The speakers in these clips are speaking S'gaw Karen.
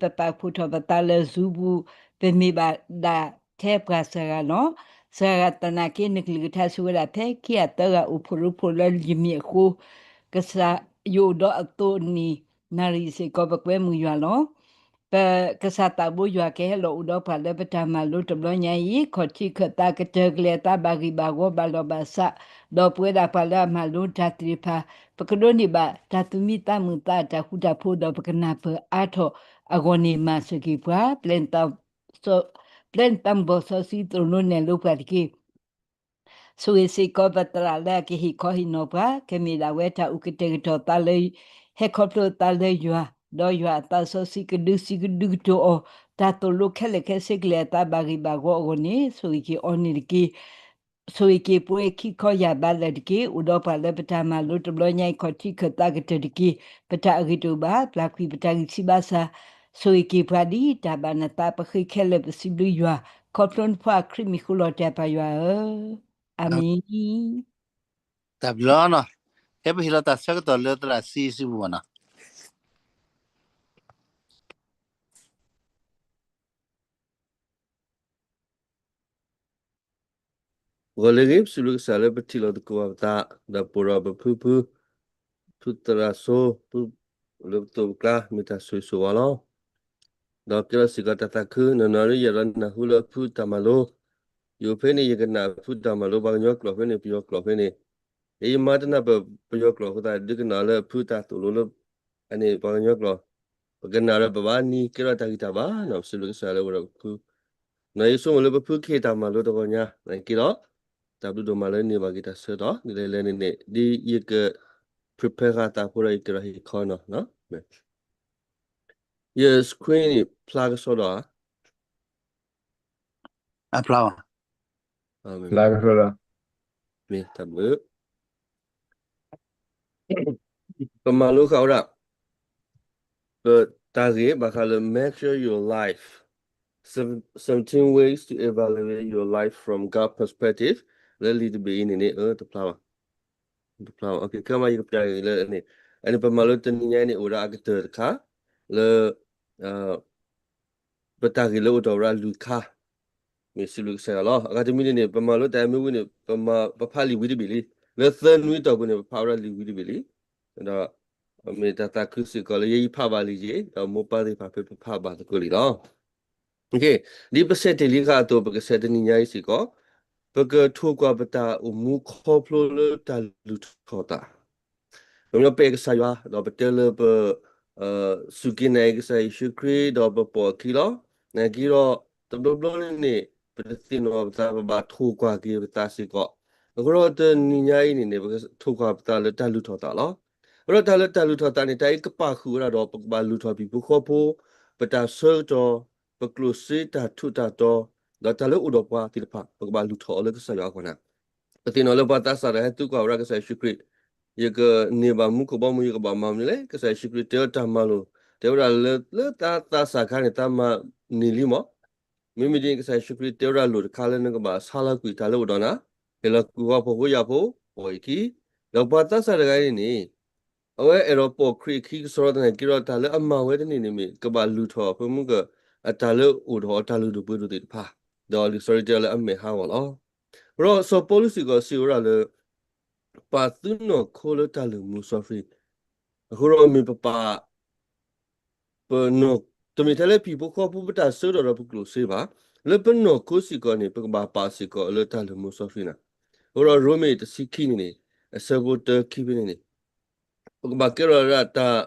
ပပာ်ဖှိၣ်ထီၣ်ပသးလၢ Zoom ပူၤ, ပမ့ၢ်ဘၣ်ဒၣ်ထဲပှၤစှၤဂၤလီၤ. စှၤဂၤသနာ်က့ နကလုၢ်ကထါစံးဝဲဒၣ် ဖဲခံကတၢၢ်ဂၤအိၣ်ဖှိၣ်ရိဖှိၣ်လၢယမံၤအဃိ, ကစၢ်ယအိၣ်ဒီးအသိးနံၤနၤရံၣ်စ့ၢ်ကီး ပကွဲမုာ်ယွၤလီၤ. ပကစၢ်သးဘိယွၤကဟဲလီၤအိၣ်ဒီးပှၤလၢပတၢ်မၤလိတဘျီညါအံၤ, ခီၣ်ထံးခၢၣ်သးကတၢၢ်ကလဲၤအသးဘၣ်ဂံၢ်ဘၣ်ဂီၤဘၣ်လီၢ်ဘၣ်စး, ဒီးပဝဲဒၣ်ပှၤလၢအမၤလိတၢ်သ့ၣ်တဖၣ်, ပကဒိးန့ၢ်ဘၣ်တၢ်သူၣ်မံသးမုာ်သးအတၢ်ဃူတၢ်ဖိး ဒီးပကနၢ်ပၢၢ်အါထီၣ်အဂီၢ်န့ၣ် မၤစၢၤက့ၤပှၤ, ပျဲနသး ပျဲနသးမုၢ်ဘီၣ်စီဆှံသိၣ်လိနဲၣ်လိပှၤတက့ၢ်. ဆိၣ်ဂ့ၤစ့ၢ်ကီးပသရၣ်လၢအကဟ့ၣ်ခီဟ့ၣ်နီၤပှၤ, ကမ့ၢ်ဒၣ်ဝဲတၢ်အိၣ်ကတဲာ်ကတီၤသးလၢ ဟဲခီဖျိသးလၢယွၤ, ဒီးယွၤအသးစီဆှံကဒုးစံးကဒုးကတိၤအီၤ, တၢ်သိၣ်လိခဲလၢာ်ခဲဆ့ကလဲၤအသးဘၣ်ဂံၢ်ဘၣ်ဂီၤအဂီၢ်န့ၣ် ဆိၣ်ဂ့ၤက့ၤအီၤန့ၣ်တက့ၢ်. ဆိၣ်ဂ့ၤက့ၤပှၤခံခီယၢ်ဘးလၢာ်တက့ၢ်. အိၣ်ဒီးပှၤလၢပတၢ်မၤလိတဘျီညါအံၤ ခီၣ်ထံးခၢၣ်သးကတၢၢ်တက့ၢ်. ပတၢ်အဂ့ၤတအိၣ်ဘၣ်, ပျၢ်ကွံာ်ပတၢ်ဂံၢ်ဆံးဘါစၢ်, ဆိၣ်ဂ့ၤက့ၤပှၤဒ်တၢ်ဘၣ်နသး ပဃ့ခဲလၢာ်ပစံးဘျုးယွၤ, ခီဖျိနဖိအခရံာ်မံၤဃုာ်လီၤတၢ်ပၢ်ယွၤဧၢ, အၤမ့ၣ်. တၢ်ဘျုးနီၤ, ဟဲပဟ့ၣ်လီၤတၢ်ဆၢကတီၢ်လၢသရၣ်စံစုပူၤနီၤ. ဂီၤလၢအဂ့ၤ ပစံးဘျုးကစၢ်လၢပထံၣ်လိာ်သကိးဘၣ်ပသး, ဒီးပအိၣ်ဒီးပဖုဖု, ဖုသရၣ်စိ, ဖုလၢပသိးပကျါ မ့ၢ်တၢ်ဆိၣ်ဂ့ၤဆိၣ်ဝါလီၤ. ဒီးကဲထီၣ်စ့ၢ်ကီးတၢ်သးခု နီၢ်နီၢ်ရံယၤဒီးနၢ်ဟူလၢအဖုတၢ်မၤလိ, ယအိၣ်ဖဲန့ၣ် ယကနၣ်အဖုတၢ်မၤလိ ပှၤကညီကျိာ်ဖဲန့ၣ် ပယီၤကျိာ်ဖဲန့ၣ်, ယမါတနၢ်ပၢၢ်ပယီၤကျိာ်အဃိသတး ဒုးကနၣ်လၢအဖုတၢ်သိၣ်လိလၢ အန့ၣ် ပှၤကညီကျိာ်, ပကနၣ်ဒီးပဘၣ်နံၤကဲထီၣ်တၢ်ဂံၢ်တၢ်ဘါနီၤ, ပစံးဘျုးကစၢ်လၢအအိၣ်ဒီးပဖု, နီၢ်ယဆိကမိၣ်လၢပဖုကဟ့ၣ်တၢ်မၤလိတဂီၢ်ညါ, နာ်က့ဒီး, တၢ်ဘျုးဒိၣ်မးလၢန့ၢ်ဘၣ်က့ၤတၢ်ဆၢကတီၢ် ဒ်လဲၣ်လဲၣ်န့ၣ်န့ၣ် ဒ်ယက prepare ဃာ်သးဖိဒီးယကဲထီၣ်ဟ့ၣ်ခီနီၤ, ယ screen န့ၣ် ဖျါကစီဒီဧါ, အဖျါဘၣ်, ဖျါကစီဒီ, မ့ၢ်တၢ်ဘျုး ပမၤလိဃာ်ဝဲဒၣ် ပတၢ်ဂ့ၢ်ဘၣ်ဃးလၢ measure your life, seventeen ways to evaluate your life from God perspective, လၢလံာ်တဘ့ၣ်အံၤန့ၣ်န့ၣ် တဖျါဘၣ်, တဖျါဘၣ်, ခဲမးယကပျးက့ၤလၢန့ၣ်, အန့ၣ်ပမၤလိတနံၤညါအံၤန့ၣ် အိၣ်ဝဲဒၣ်အကတၢၢ်တခါ လၢ ပတၢ်ဂ့ၢ်လၢအိၣ်ထီၣ်ဝဲဒၣ်လွံၢ်ခါ, မ့ၢ်စံးဘျုးကစၢ်ယွၤလီၤ. အဂၤတမံၤန့ၣ်န့ၣ် ပမၤလိတၢ်အမ့ၢ်ဝံၤန့ၣ် ပမၤ ပဖးလံာ်ဝံတဘ့ၣ်လံ, လၢသၢနွံအတီၢ်ပူၤန့ၣ် ပဖးဝဲဒၣ်လံာ်ဝံတဘ့ၣ်လံ, ဒီး မ့ၢ်တၢ်သးခုစ့ၢ်ကီးလၢယဲယဖးဘၣ်လံယ့ၣ် ဒီးမိၢ်ပၢ်သ့ၣ်တဖၣ်ဖဲပဖးဘၣ်သကိးလံလီၤ. ဒ်ပဆဲးတ့ၢ်လံဃာ်အသိး ပကဆဲးတနံၤညါအံၤစ့ၢ်ကီး, ပကထိၣ်ကွၢ်ပတၢ်အိၣ်မူခီဖျိလၢတၢ်လုၢ်ထီၣ်သး ပမ့ၢ်ပအဲၣ်ကစၢ်ယွၤ ဒီးပတဲလၢပ စူၢ်က့ၤနာ်က့ၤကစၢ်ယ့ၣ်ၡူးခရံာ် ဒီးပပိာ်အခံလီၤ. နာ်က့ဒီး တဘျီဘျီန့ၣ်န့ၣ် ပတသ့ၣ်နီၣ်ပသး ပဘၣ်ထိၣ်ကွၢ်က့ၤပသးစ့ၢ်ကီး. အဃိဒီးတနံၤညါအံၤန့ၣ်န့ၣ် ပကထိၣ်ကွၢ်ပသးလၢတၢ်လုၢ်ထီၣ်သးလီၤ. အဃိဒီးတၢ်လၢတၢ်လုၢ်ထီၣ်သးန့ၣ် တၢ်အံၤကပာ်ဃုာ်ဝဲဒၣ်ဒီး ပကဘၣ်လုၢ်ထီၣ်ပဟံၣ်ဖိဃီဖိ, ပတၢ်ဆၢကတီၢ်, ပကျိၣ်စ့တၢ်ထူးတၢ်တီၤ, ဒီးတၢ်လၢအိၣ်ဒီးပှၤသ့ၣ်တဖၣ် ပကဘၣ်လုၢ်ထီၣ်အီၤလၢကစၢ်ယွၤအဂီၢ်န့ၣ် ပသ့ၣ်နီၣ်လၢပှၤသးစၢ်တဂၤဟဲသံကွၢ်ဝဲဒၣ်ကစၢ်ယ့ၣ်ၡူးခရံာ်, ယကန့ၢ်ဘၣ်မူခိၣ်ဘီမုၢ် ယကဘၣ်မၤမနုၤလဲၣ်. ကစၢ်ယ့ၣ်ၡူးခရံာ်တဲဝဲတၢ်မၤလိာ်, တဲဝဲဒၣ်လၢ လၢသးသးစၢ်ခါန့ၣ် သးမၤန့ၢ်လံမး. မ့မ့ၢ်ဒ်န့ၣ် ကစၢ်ယ့ၣ်ၡူးခရံာ်တဲဝဲဒၣ်လိၣ်တခါလၢနကဘၣ်ဆါလီၤကွံာ်တၢ်လၢအိၣ်ဒီးနၤ, ဟ့ၣ်လီၤကွံာ်ဝဲဖှီၣ်ဖိယာ်ဖိ, ပိာ်အခံ, ဒီးပှၤသးစၢ်တဂၤအံၤန့ၣ်န့ၣ် အဝဲအဲၣ်ဒိးပိာ်ခရံာ်အခံကစီဒီသနာ်က့ဒီး တၢ်လၢအမၤဝဲတန့ၢ်န့ၣ်မ့ၢ် ကဘၣ်လုၢ်ထီၣ်ဖဲမုၢ်က အတၢ်လၢအိၣ်ဒီးအီၤတၢ်လုၢ်ဒိၣ်ပှ့ၤဒိၣ်သ့ၣ်တဖၣ်, ဒီးလံာ်စီဆှံတဲလၢအမဲာ်ဟါဂီၤလီၤ. အဃိဒီးစီၤပီလူးစ့ၢ်ကီးစံးဝဲဒၣ်လၢ ပာ်သုနီၢ်ခိလၢတၢ်လုၢ်မူစီဆှံ, အဃိဒီးမ့ၢ်ပပာ် ပနီၢ် တမ့ၢ်ထဲလၢပဟံၣ်ဖိဃီဖိပတၢ်ဆၢကတီၢ်ဒီးပကျိၣ်စ့ဘၣ်, လၢပနီၢ်ခိစ့ၢ်ကီးန့ၣ် ပကဘၣ်ပာ်စ့ၢ်ကီးလၢတၢ်လုၢ်မူစီဆှံန့ၣ်. အဃိဒီးရိမ့ၤတဆံခံန့ၣ်န့ၣ် အဆၢဖိတၢခံဖဲန့ၣ်န့ၣ် ပကဘၣ်ကဲထီၣ်ဝဲဒၣ်တၢ်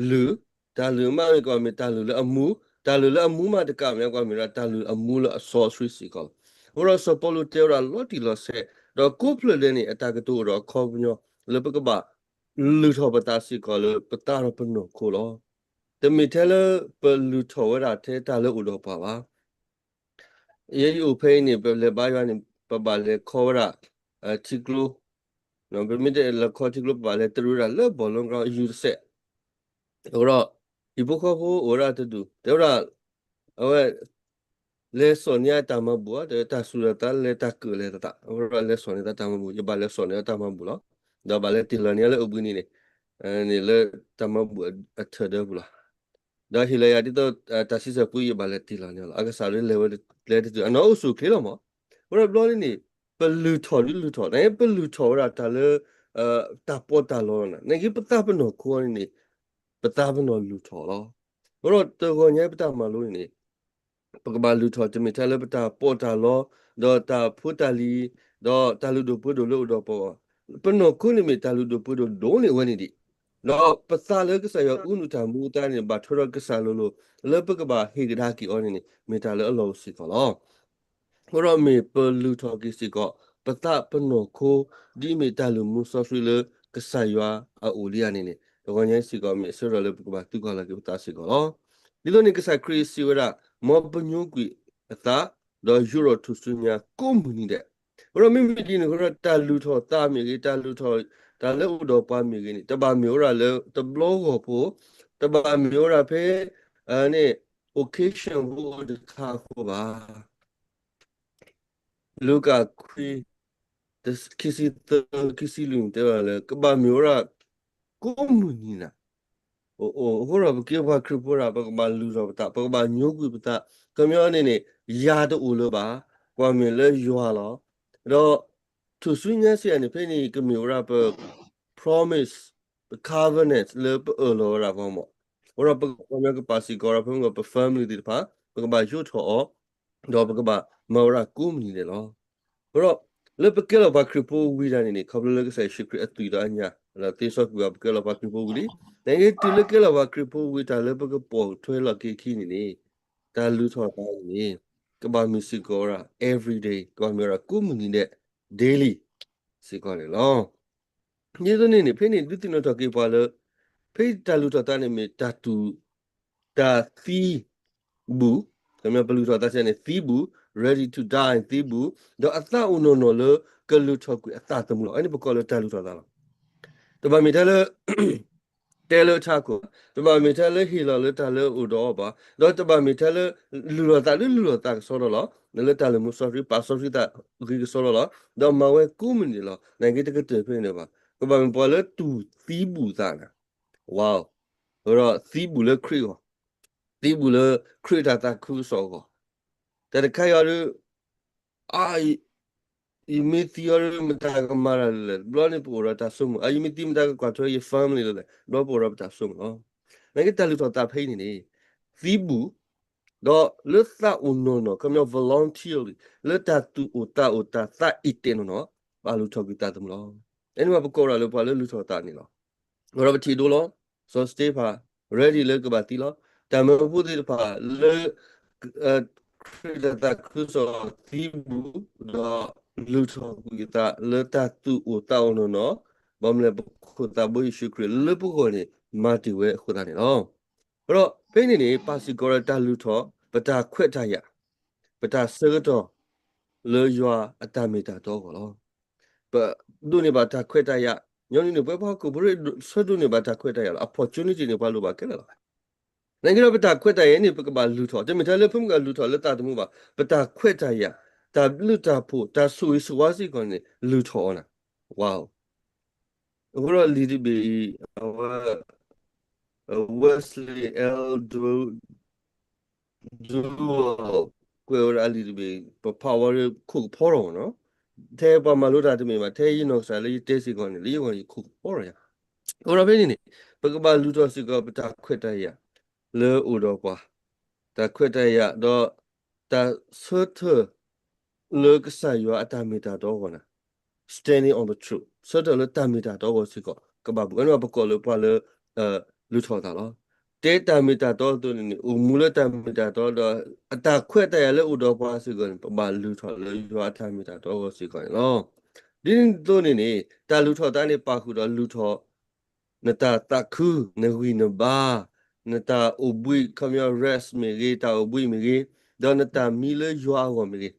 လုၢ်, တၢ်လုၢ်မးမ့ၢ်ကဘၣ်မ့ၢ်တၢ်လုၢ်လၢအမူ, တၢ်လုၢ်လၢအမူမးတကးမ့ၢ်ကဘၣ်မ့ၢ်ဒၣ်တၢ်လုၢ်အမူလၢအစီဆှံစ့ၢ်ကီးလီၤ. အဃိဒီးစီၤပီလူးတဲဝဲဒၣ်လီၤတံၢ်လီၤဆဲး, ဒီးကိးဖျၢၣ်လဲၣ်န့ၣ် အတၢ်ကတိၤအိၣ်ဒီးအခီပညီ လၢပကဘၣ်လုၢ်ထီၣ်ပသးစ့ၢ်ကီးလၢပသးဒီးပနီၢ်ခိလီၤ. တမ့ၢ်ထဲလၢပလုၢ်ထီၣ်ဝဲဒၣ်ထဲတၢ်လၢအိၣ်ဒီးပှၤဘၣ်. ယဲယအိၣ်ဖဲအံၤန့ၣ် ပလဲၤဘါယွၤန့ၣ် ပဘၣ်လဲၤခီဝဲဒၣ် ထံကျိ, ပမ့ၢ်တလဲၤခီထံကျိ ပဘၣ်လဲၤတရံးဝဲဒၣ်လၢဘီၣ်လိကီယူၤတစဲး. အဃိဒီး ဟံၣ်ဖိဃီဖိအိၣ်ဝဲဒၣ်တဒူၣ် တဲဝဲဒၣ် အဝဲ လဲၤစိာ်န့ၢ်အတၢ်မၤဘူၣ်ဧါ, တဲတၢ်စူၢ်တၢ်သးလဲၤတၢ်ကၢၣ်လဲၤသး, အဃိဒီးလဲၤစိာ်န့ၢ်တၢ်မၤဘူၣ်, ယဘၣ်လဲၤစိာ်န့ၢ်အတၢ်မၤဘူၣ်လီၤ. ဒီးဘၣ်လဲၤတ့ၢ်လီၤန့ၢ်လၢအိၣ်ဘှံးနံၤန့ၣ် န့ၣ်လၢတၢ်မၤဘူၣ်အထၢၣ်ဒၢပူၤလီၤ. ဒီးဟ့ၣ်လီၤယၤဒ်သိး တၢ်စံးဆၢပူယဘၣ်လဲၤတ့ၢ်လီၤန့ၣ်လီၤ. အကစၢ်ဒၣ်လဲၤဝဲလဲၤတတုၤ အနီၢ်အိၣ်ဆူၣ်အိၣ်ချ့လီၤမး. အဃိဒီးဘျီန့ၣ်န့ၣ် ပလုၢ်ထီၣ်ဒုလုၢ်ထီၣ် နပလုၢ်ထီၣ်ဝဲဒၣ်တၢ်လၢ တၢ်ပီးတၢ်လီလီၤနၤ. နက့ပသးပနီၢ်ခိန့ၣ်န့ၣ် ပသးပနီၢ်လုၢ်ထီၣ်လီၤ. အဃိဒီးတဂီၤညါပတၢ်မၤလိန့ၣ်န့ၣ် ပကဘၣ်လုၢ်ထီၣ်တမ့ၢ်ထဲလၢပတၢ်ပီးတၢ်လီ, ဒီးတၢ်ဖိတၢ်လံၤ, ဒီးတၢ်လုၢ်ဒိၣ်ပှ့ၤဒိၣ်လၢအိၣ်ဒီးပှၤ, ပနီၢ်ခိန့ၣ်မ့ၢ်တၢ်လုၢ်ဒိၣ်ပှ့ၤဒိၣ်ဒိၣ်န့ၢ်ဝဲန့ၣ်ဒံး, ဒီးပသးလၢကစၢ်ယွၤအူနုၢ်တၢ်မူအသးန့ၣ် ဘၣ်ထွဲဒီးကစၢ်လိၤလိၤ လၢပကဘၣ်ဟ့ၣ်ကဒါက့ၤအီၤန့ၣ်န့ၣ် မ့ၢ်တၢ်လၢအလီၢ်အိၣ်စ့ၢ်ကီးလီၤ. အဃိဒီးမ့ၢ်ပလုၢ်ထီၣ်က့ၤစ့ၢ်ကီး ပသးပနီၢ်ခိ ဒ်မ့ၢ်တၢ်လုၢ်မူစီဆှံလၢကစၢ်ယွၤအအိၣ်လံဧါန့ၣ်န့ၣ် တဂီၤညါစ့ၢ်ကီး မ့ၢ်အဆၢထၢၣ်လၢပကဘၣ်သံကွၢ်လီၤက့ၤပသးစ့ၢ်ကီးလီၤ. ဒ်သိးန့ၣ်ကစၢ်ခရံာ်စံးဝဲဒၣ်, မ်ပညိကွံာ်အသး, ဒီးယူးထီၣ်ထူၣ်စုညါကိးမုၢ်နံၤဒဲး. အဃိဒီးမ့မ့ၢ်ဒ်န့ၣ်အဃိဒီး တၢ်လုၢ်ထီၣ်သးမ့ၢ်ဂ့ၤ, တၢ်လုၢ်ထီၣ်တၢ်လၢအိၣ်ဒီးပှၤမ့ၢ်ဂ့ၤန့ၣ် တဘၣ်မ့ၢ်ဝဲဒၣ်လၢတဘျီဂီၢ်ဖိ, တဘၣ်မ့ၢ်ဝဲဒၣ်ဖဲ န့ၣ် occasion ဖိတခါအဃိဘၣ်. လူၤကၣ်ခွံ ခံဆံသၢ ခံဆံလွံၢ်န့ၣ် တဲဝဲဒၣ်လၢ ကဘၣ်မ့ၢ်ဝဲဒၣ် ကိးမုၢ်နံၤနၤ. အဃိဒီးပကဲပှၤခရံာ်ဖိဒၣ် ပကဘၣ်လုၢ်ထီၣ်ပသး, ပကဘၣ်ညိကွံာ်ပသး, ခီပညီန့ၣ်န့ၣ် ယၤတအိၣ်လၢၤဘၣ်, ကွၢ်မ့ၢ်လၢယွၤလီၤ. ဒီး ထူၣ်စုညါစံးယၤန့ၣ် ဖဲန့ၣ်ကမ့ၢ်ဝဲဒၣ်ပ promise, ပ covenant လၢပအၢၣ်လီၤဝဲဒၣ်ပှၤမး. အဃိဒီးပကပာ်စ့ၢ်ကီးဒီး ဖဲမ့ၢ်ပ family သ့ၣ်တဖၣ် ပကဘၣ်ယူးထီၣ်အီၤ, ဒီးပကဘၣ်မၤဝဲဒၣ်ကိးမုၢ်နံၤဒဲးလီၤ. အဃိဒီး လၢပကဲလီၤပှၤခရံာ်ဖိဝံၤဒၣ်န့ၣ်န့ၣ် ခီဖျိလၢကစၢ်ယ့ၣ်ၡူးခရံာ်အသွံၣ်ဒီးအညၣ် သ့စီကွံာ်ဘၣ်ပကဲလီၤပှၤခရံာ်ဖိဝံၤလံ. နက့တုၤလၢကဲလီၤပှၤခရံာ်ဖိဝံၤ တၢ်လၢပကပိာ်ထွဲလီၤက့ၤအခံန့ၣ်န့ၣ် တၢ်လုၢ်ထီၣ်သးန့ၣ် ကဘၣ်မ့ၢ်စ့ၢ်ကီးဝဲဒၣ် every day, ကဘၣ်မ့ၢ်ဝဲဒၣ်ကိးမုၢ်နံၤဒဲး daily စ့ၢ်ကီးန့ၣ်လီၤ. ဒ်သိးန့ၣ်န့ၣ် ဖဲန့ၣ်ဒုးသ့ၣ်နီၣ်ထီၣ်က့ၤပှၤလၢ ဖဲတၢ်လုၢ်ထီၣ်သးန့ၣ်မ့ၢ်တၢ်သူၣ် တၢ်သံဘူး, ပလုၢ်ထီၣ်သးစံးန့ၣ် သံဘူး, ready to die သံဘူး, ဒီးအသးအိၣ်နီၢ်နီၢ်လၢကလုၢ်ထီၣ်ကွံာ်အသးသမူလီၤ. အန့ၣ်ပကိးလၢတၢ်လုၢ်ထီၣ်သးလီၤ. တဘၣ်မ့ၢ်ထဲလၢ တဲလၢထးခိၣ်, တဘၣ်မ့ၢ်ထဲလၢဟ့ၣ်လီၤလၢတၢ်လၢအိၣ်ဒီးအီၤဘၣ်, ဒီးတဘၣ်မ့ၢ်ထဲလၢ လုၢ်လီၤသးလၢလုၢ်လီၤသးကစီဒီလီၤ. လၢတၢ်လုၢ်မူစီဆှံ ပာ်စီဆှံသးဂ့ၤကစီဒီလီၤ. ဒီးမၤဝဲကိးမုၢ်နံၤလီၤ. နက့တကတၢၢ်ဖဲန့ၣ်ဘၣ်. ကဘၣ်မ့ၢ်ပှၤလၢသူၣ်သံဘူးသးနၤ. ဝါ, ဒီးသံဘူးလၢခရံာ်အဂီၢ်, သံဘူးလၢခရံာ်တၢ်သးခုကစီၣ်အဂီၢ်, တၢ်တခါအံၤဒီး အါ ယမ့ၢ်သံအီၤဒီး မတၤကမၤတၢ်လဲၣ်. ဘျီန့ၣ်ပအိၣ်ဒီးတၢ်ဆိကမိၣ်, အါ ယမ့ၢ်သံမတၤကကွၢ်ထွဲယ family လၢလဲၣ်. ဘျီပအိၣ်ဒီးပတၢ်ဆိကမိၣ်လီၤ. နက့တၢ်လုၢ်ထီၣ်သးဖဲအံၤန့ၣ်န့ၣ် သံဘူး, ဒီးလၢသးအိၣ်နီၢ်နီၢ် ခီပညီ voluntarily လၢတၢ်သူၣ်အိၣ်သးအိၣ်တၢ်သးအံၤတဲာ်နီၢ်နီၢ် ဘၣ်လုၢ်ထီၣ်ကွံာ်သးသမူလီၤ. အန့ၣ်ဘၣ်ပကိးဒၣ်လၢပှၤလၢလုၢ်ထီၣ်သးန့ၣ်လီၤ. အဃိဒီးပထံၣ်ဒိလီၤ, စီၤစတ့ဖၣ် ready လၢကဘၣ်သံလီၤ. တၢ်မၢဖိသ့ၣ်တဖၣ်လၢ ခရံာ်တၢ်သးခုကစီၣ်သံဘူး, ဒီးလုၢ်ထီၣ်ကွံာ်အသးလၢတၢ်သူၣ်အိၣ်သးအိၣ်နီၢ်နီၢ်, ဘၣ်မနုၤလဲၣ် ပခိၣ်သးဘိယ့ၣ်ၡူးခရံာ်လၢပဂီၢ်န့ၣ် မၤတ့ၢ်ဝဲအဃိသတးန့ၣ်လီၤ. အဃိဒီးဖဲန့ၣ်န့ၣ် ပာ်စ့ၢ်ကီးဒီးတၢ်လုၢ်ထီၣ် ပတၢ်ခွဲးတၢ်ယာ်, ပတၢ်ဆၢကတီၢ် လၢယွၤအတၢ်မ့ၢ်တၢ်တီအဂီၢ်လီၤ. ပဒိးန့ၢ်ဘၣ်တၢ်ခွဲးတၢ်ယာ်, ညီနုၢ်န့ၣ် ပဝဲပှၤဟီၣ်ခိၣ်ဖိ ဆၢဒိးန့ၢ်ဘၣ်တၢ်ခွဲးတၢ်ယာ်လီၤ. opportunity န့ၣ် ပှၤလိၣ်ဘၣ်ခဲလၢာ်လီၤ. နက့ဒီးပတၢ်ခွဲးတၢ်ယာ်န့ၣ် ပကဘၣ်လုၢ်ထီၣ်, တမ့ၢ်ထဲလၢပမ့ၢ်ကလုၢ်ထီၣ်လၢသးသမူဘၣ်, ပတၢ်ခွဲးတၢ်ယာ်, တၢ်ဘျုးတၢ်ဖှိၣ်, တၢ်ဆိၣ်ဂ့ၤဆိၣ်ဝါစ့ၢ်ကီးန့ၣ် လုၢ်ထီၣ်အီၤနၤ. ဝါ အဃိဒီးလံာ်တဘ့ၣ်အံၤ အဝဲ Wesley L Duewell ကွဲးဝဲဒၣ်အလံာ်တဘ့ၣ် ပဖးဝဲလၢခိၣ်ကဖီထီၣ်မးနီၤ, ထဲပှၤမၤလိတၢ်တမ့ၢ်ဘၣ်, ထဲယနီၢ်ကစၢ်လၢယတဲစ့ၢ်ကီးန့ၣ် လၢယဂီၢ်ယခိၣ်ကဖီထီၣ်ယၤ. အဃိဒီးဖဲန့ၣ်န့ၣ် ပကဘၣ်လုၢ်ထီၣ်စ့ၢ်ကီးပတၢ်ခွဲးတၢ်ယာ် လၢအိၣ်ဒီးပှၤ, တၢ်ခွဲးတၢ်ယာ် ဒီးတၢ်ဆၢထၢၣ် လၢကစၢ်ယွၤအတၢ်မ့ၢ်တၢ်တီအဂီၢ်နၤ, standing on the truth, ဆၢထၢၣ်လၢတၢ်မ့ၢ်တၢ်တီအဂီၢ်စ့ၢ်ကီး ကဘၣ်ဘူး. အန့ၣ်ပကိးလၢပှၤလၢ လုၢ်ထီၣ်သးလီၤ. တဲတၢ်မ့ၢ်တၢ်တီအသိးန့ၣ်န့ၣ် အိၣ်မူလၢတၢ်မ့ၢ်တၢ်တီဒီး အတၢ်ခွဲးတၢ်ယာ်လၢအိၣ်ဒီးပှၤစ့ၢ်ကီးန့ၣ် ပဘၣ်လုၢ်ထီၣ်လၢယွၤအတၢ်မ့ၢ်တၢ်တီအဂီၢ်စ့ၢ်ကီးန့ၣ်လီၤ. ဒ်န့ၣ်အသိးန့ၣ်န့ၣ် တၢ်လုၢ်ထီၣ်သးန့ၣ် ပာ်ဃုာ်ဒီးလုၢ်ထီၣ် နတၢ်သးခု, နဂံၢ်နဘါ, နတၢ်အိၣ်ဘှံး ခီပညီ rest မ့ၢ်ဂ့ၤ, တၢ်အိၣ်ဘှံးမ့ၢ်ဂ့ၤ, ဒီးနတၢ်မံလၢယွၤအဂီၢ်မ့ၢ်ဂ့ၤ.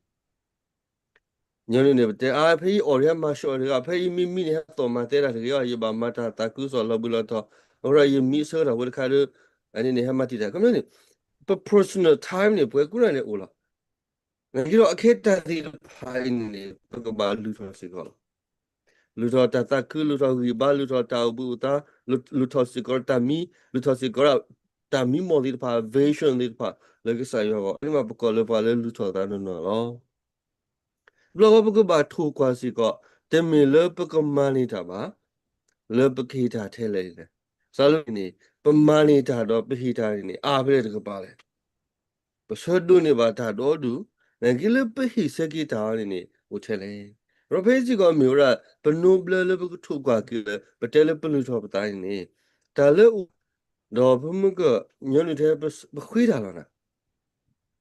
ညီနုၢ်န့ၣ် ပတဲ အါ ဖဲယအီၣ်တဂၤ မၤဆှီတဂၤ, ဖဲယမံမံန့ၣ် ဟဲသီၣ်မၤသဲဒၣ်တဂ့ၤအီၤ, ယဘၣ်မၤတၢ်သးခုကစီၣ်လီၤဘှံးလီၤတီၤ, အဃိဒီးယမံဆၢကတီၢ်ဖိတခါဒီး အန့ၣ်န့ၣ် ဟဲမၤတံာ်တာ် ခီပညီန့ၣ် ပ personal time န့ၣ် ပှၤကူၣ်တၢ်န့ၣ်အိၣ်လီၤ. ဒီးအခ့တၢ်သ့ၣ်တဖၣ်အံၤန့ၣ်န့ၣ် ပကဘၣ်လုၢ်ထီၣ်စ့ၢ်ကီးလီၤ. လုၢ်ထီၣ်တၢ်သးခု, လုၢ်ထီၣ်ဂံၢ်ဘါ, လုၢ်ထီၣ်တၢ်အိၣ်ဘှံးအိၣ်သါ, လုၢ်ထီၣ်စ့ၢ်ကီးတၢ်မံ, လုၢ်ထီၣ်စ့ၢ်ကီးဒၣ် တၢ်မံမီၢ်သ့ၣ်တဖၣ် vision သ့ၣ်တဖၣ်လၢကစၢ်ယွၤအဂီၢ် အန့ၣ်မးပကိးလၢပှၤလၢလုၢ်ထီၣ်သးနီၢ်နီၢ်လီၤ. ဘျီဃီပကဘၣ်ထိၣ်ကွၢ်စ့ၢ်ကီး တမ့ၢ်လၢပကမၤန့ၢ်တၢ်ဘၣ်, လၢပကဟ့ၣ်တၢ်ထဲလဲၣ်လဲၣ်. စးလၢန့ၣ် ပမၤန့ၢ်တၢ်ဒီးပဟ့ၣ်တၢ်န့ၣ် အါဖဲလဲၣ်တကပၤလဲၣ်. ပဆၢဒိးန့ၢ်ဘၣ်တၢ်ဒီဒူၣ်, နာ်က့လၢပဟ့ၣ်ဆၢက့ၤတၢ်အီၤန့ၣ်န့ၣ် အိၣ်ထဲလဲၣ်. ဒီးဖဲစ့ၢ်ကီးမ့ၢ်ဝဲဒၣ် ပနိဘျၢလၢပကထိၣ်ကွၢ်က့ၤလၢ ပတဲလၢပလုၢ်ထီၣ်ပသးန့ၣ်န့ၣ် တၢ်လၢအိၣ် ဒီးပမ့ၢ်ကညီနုၢ်ထဲပဃ့တၢ်လီၤနၤ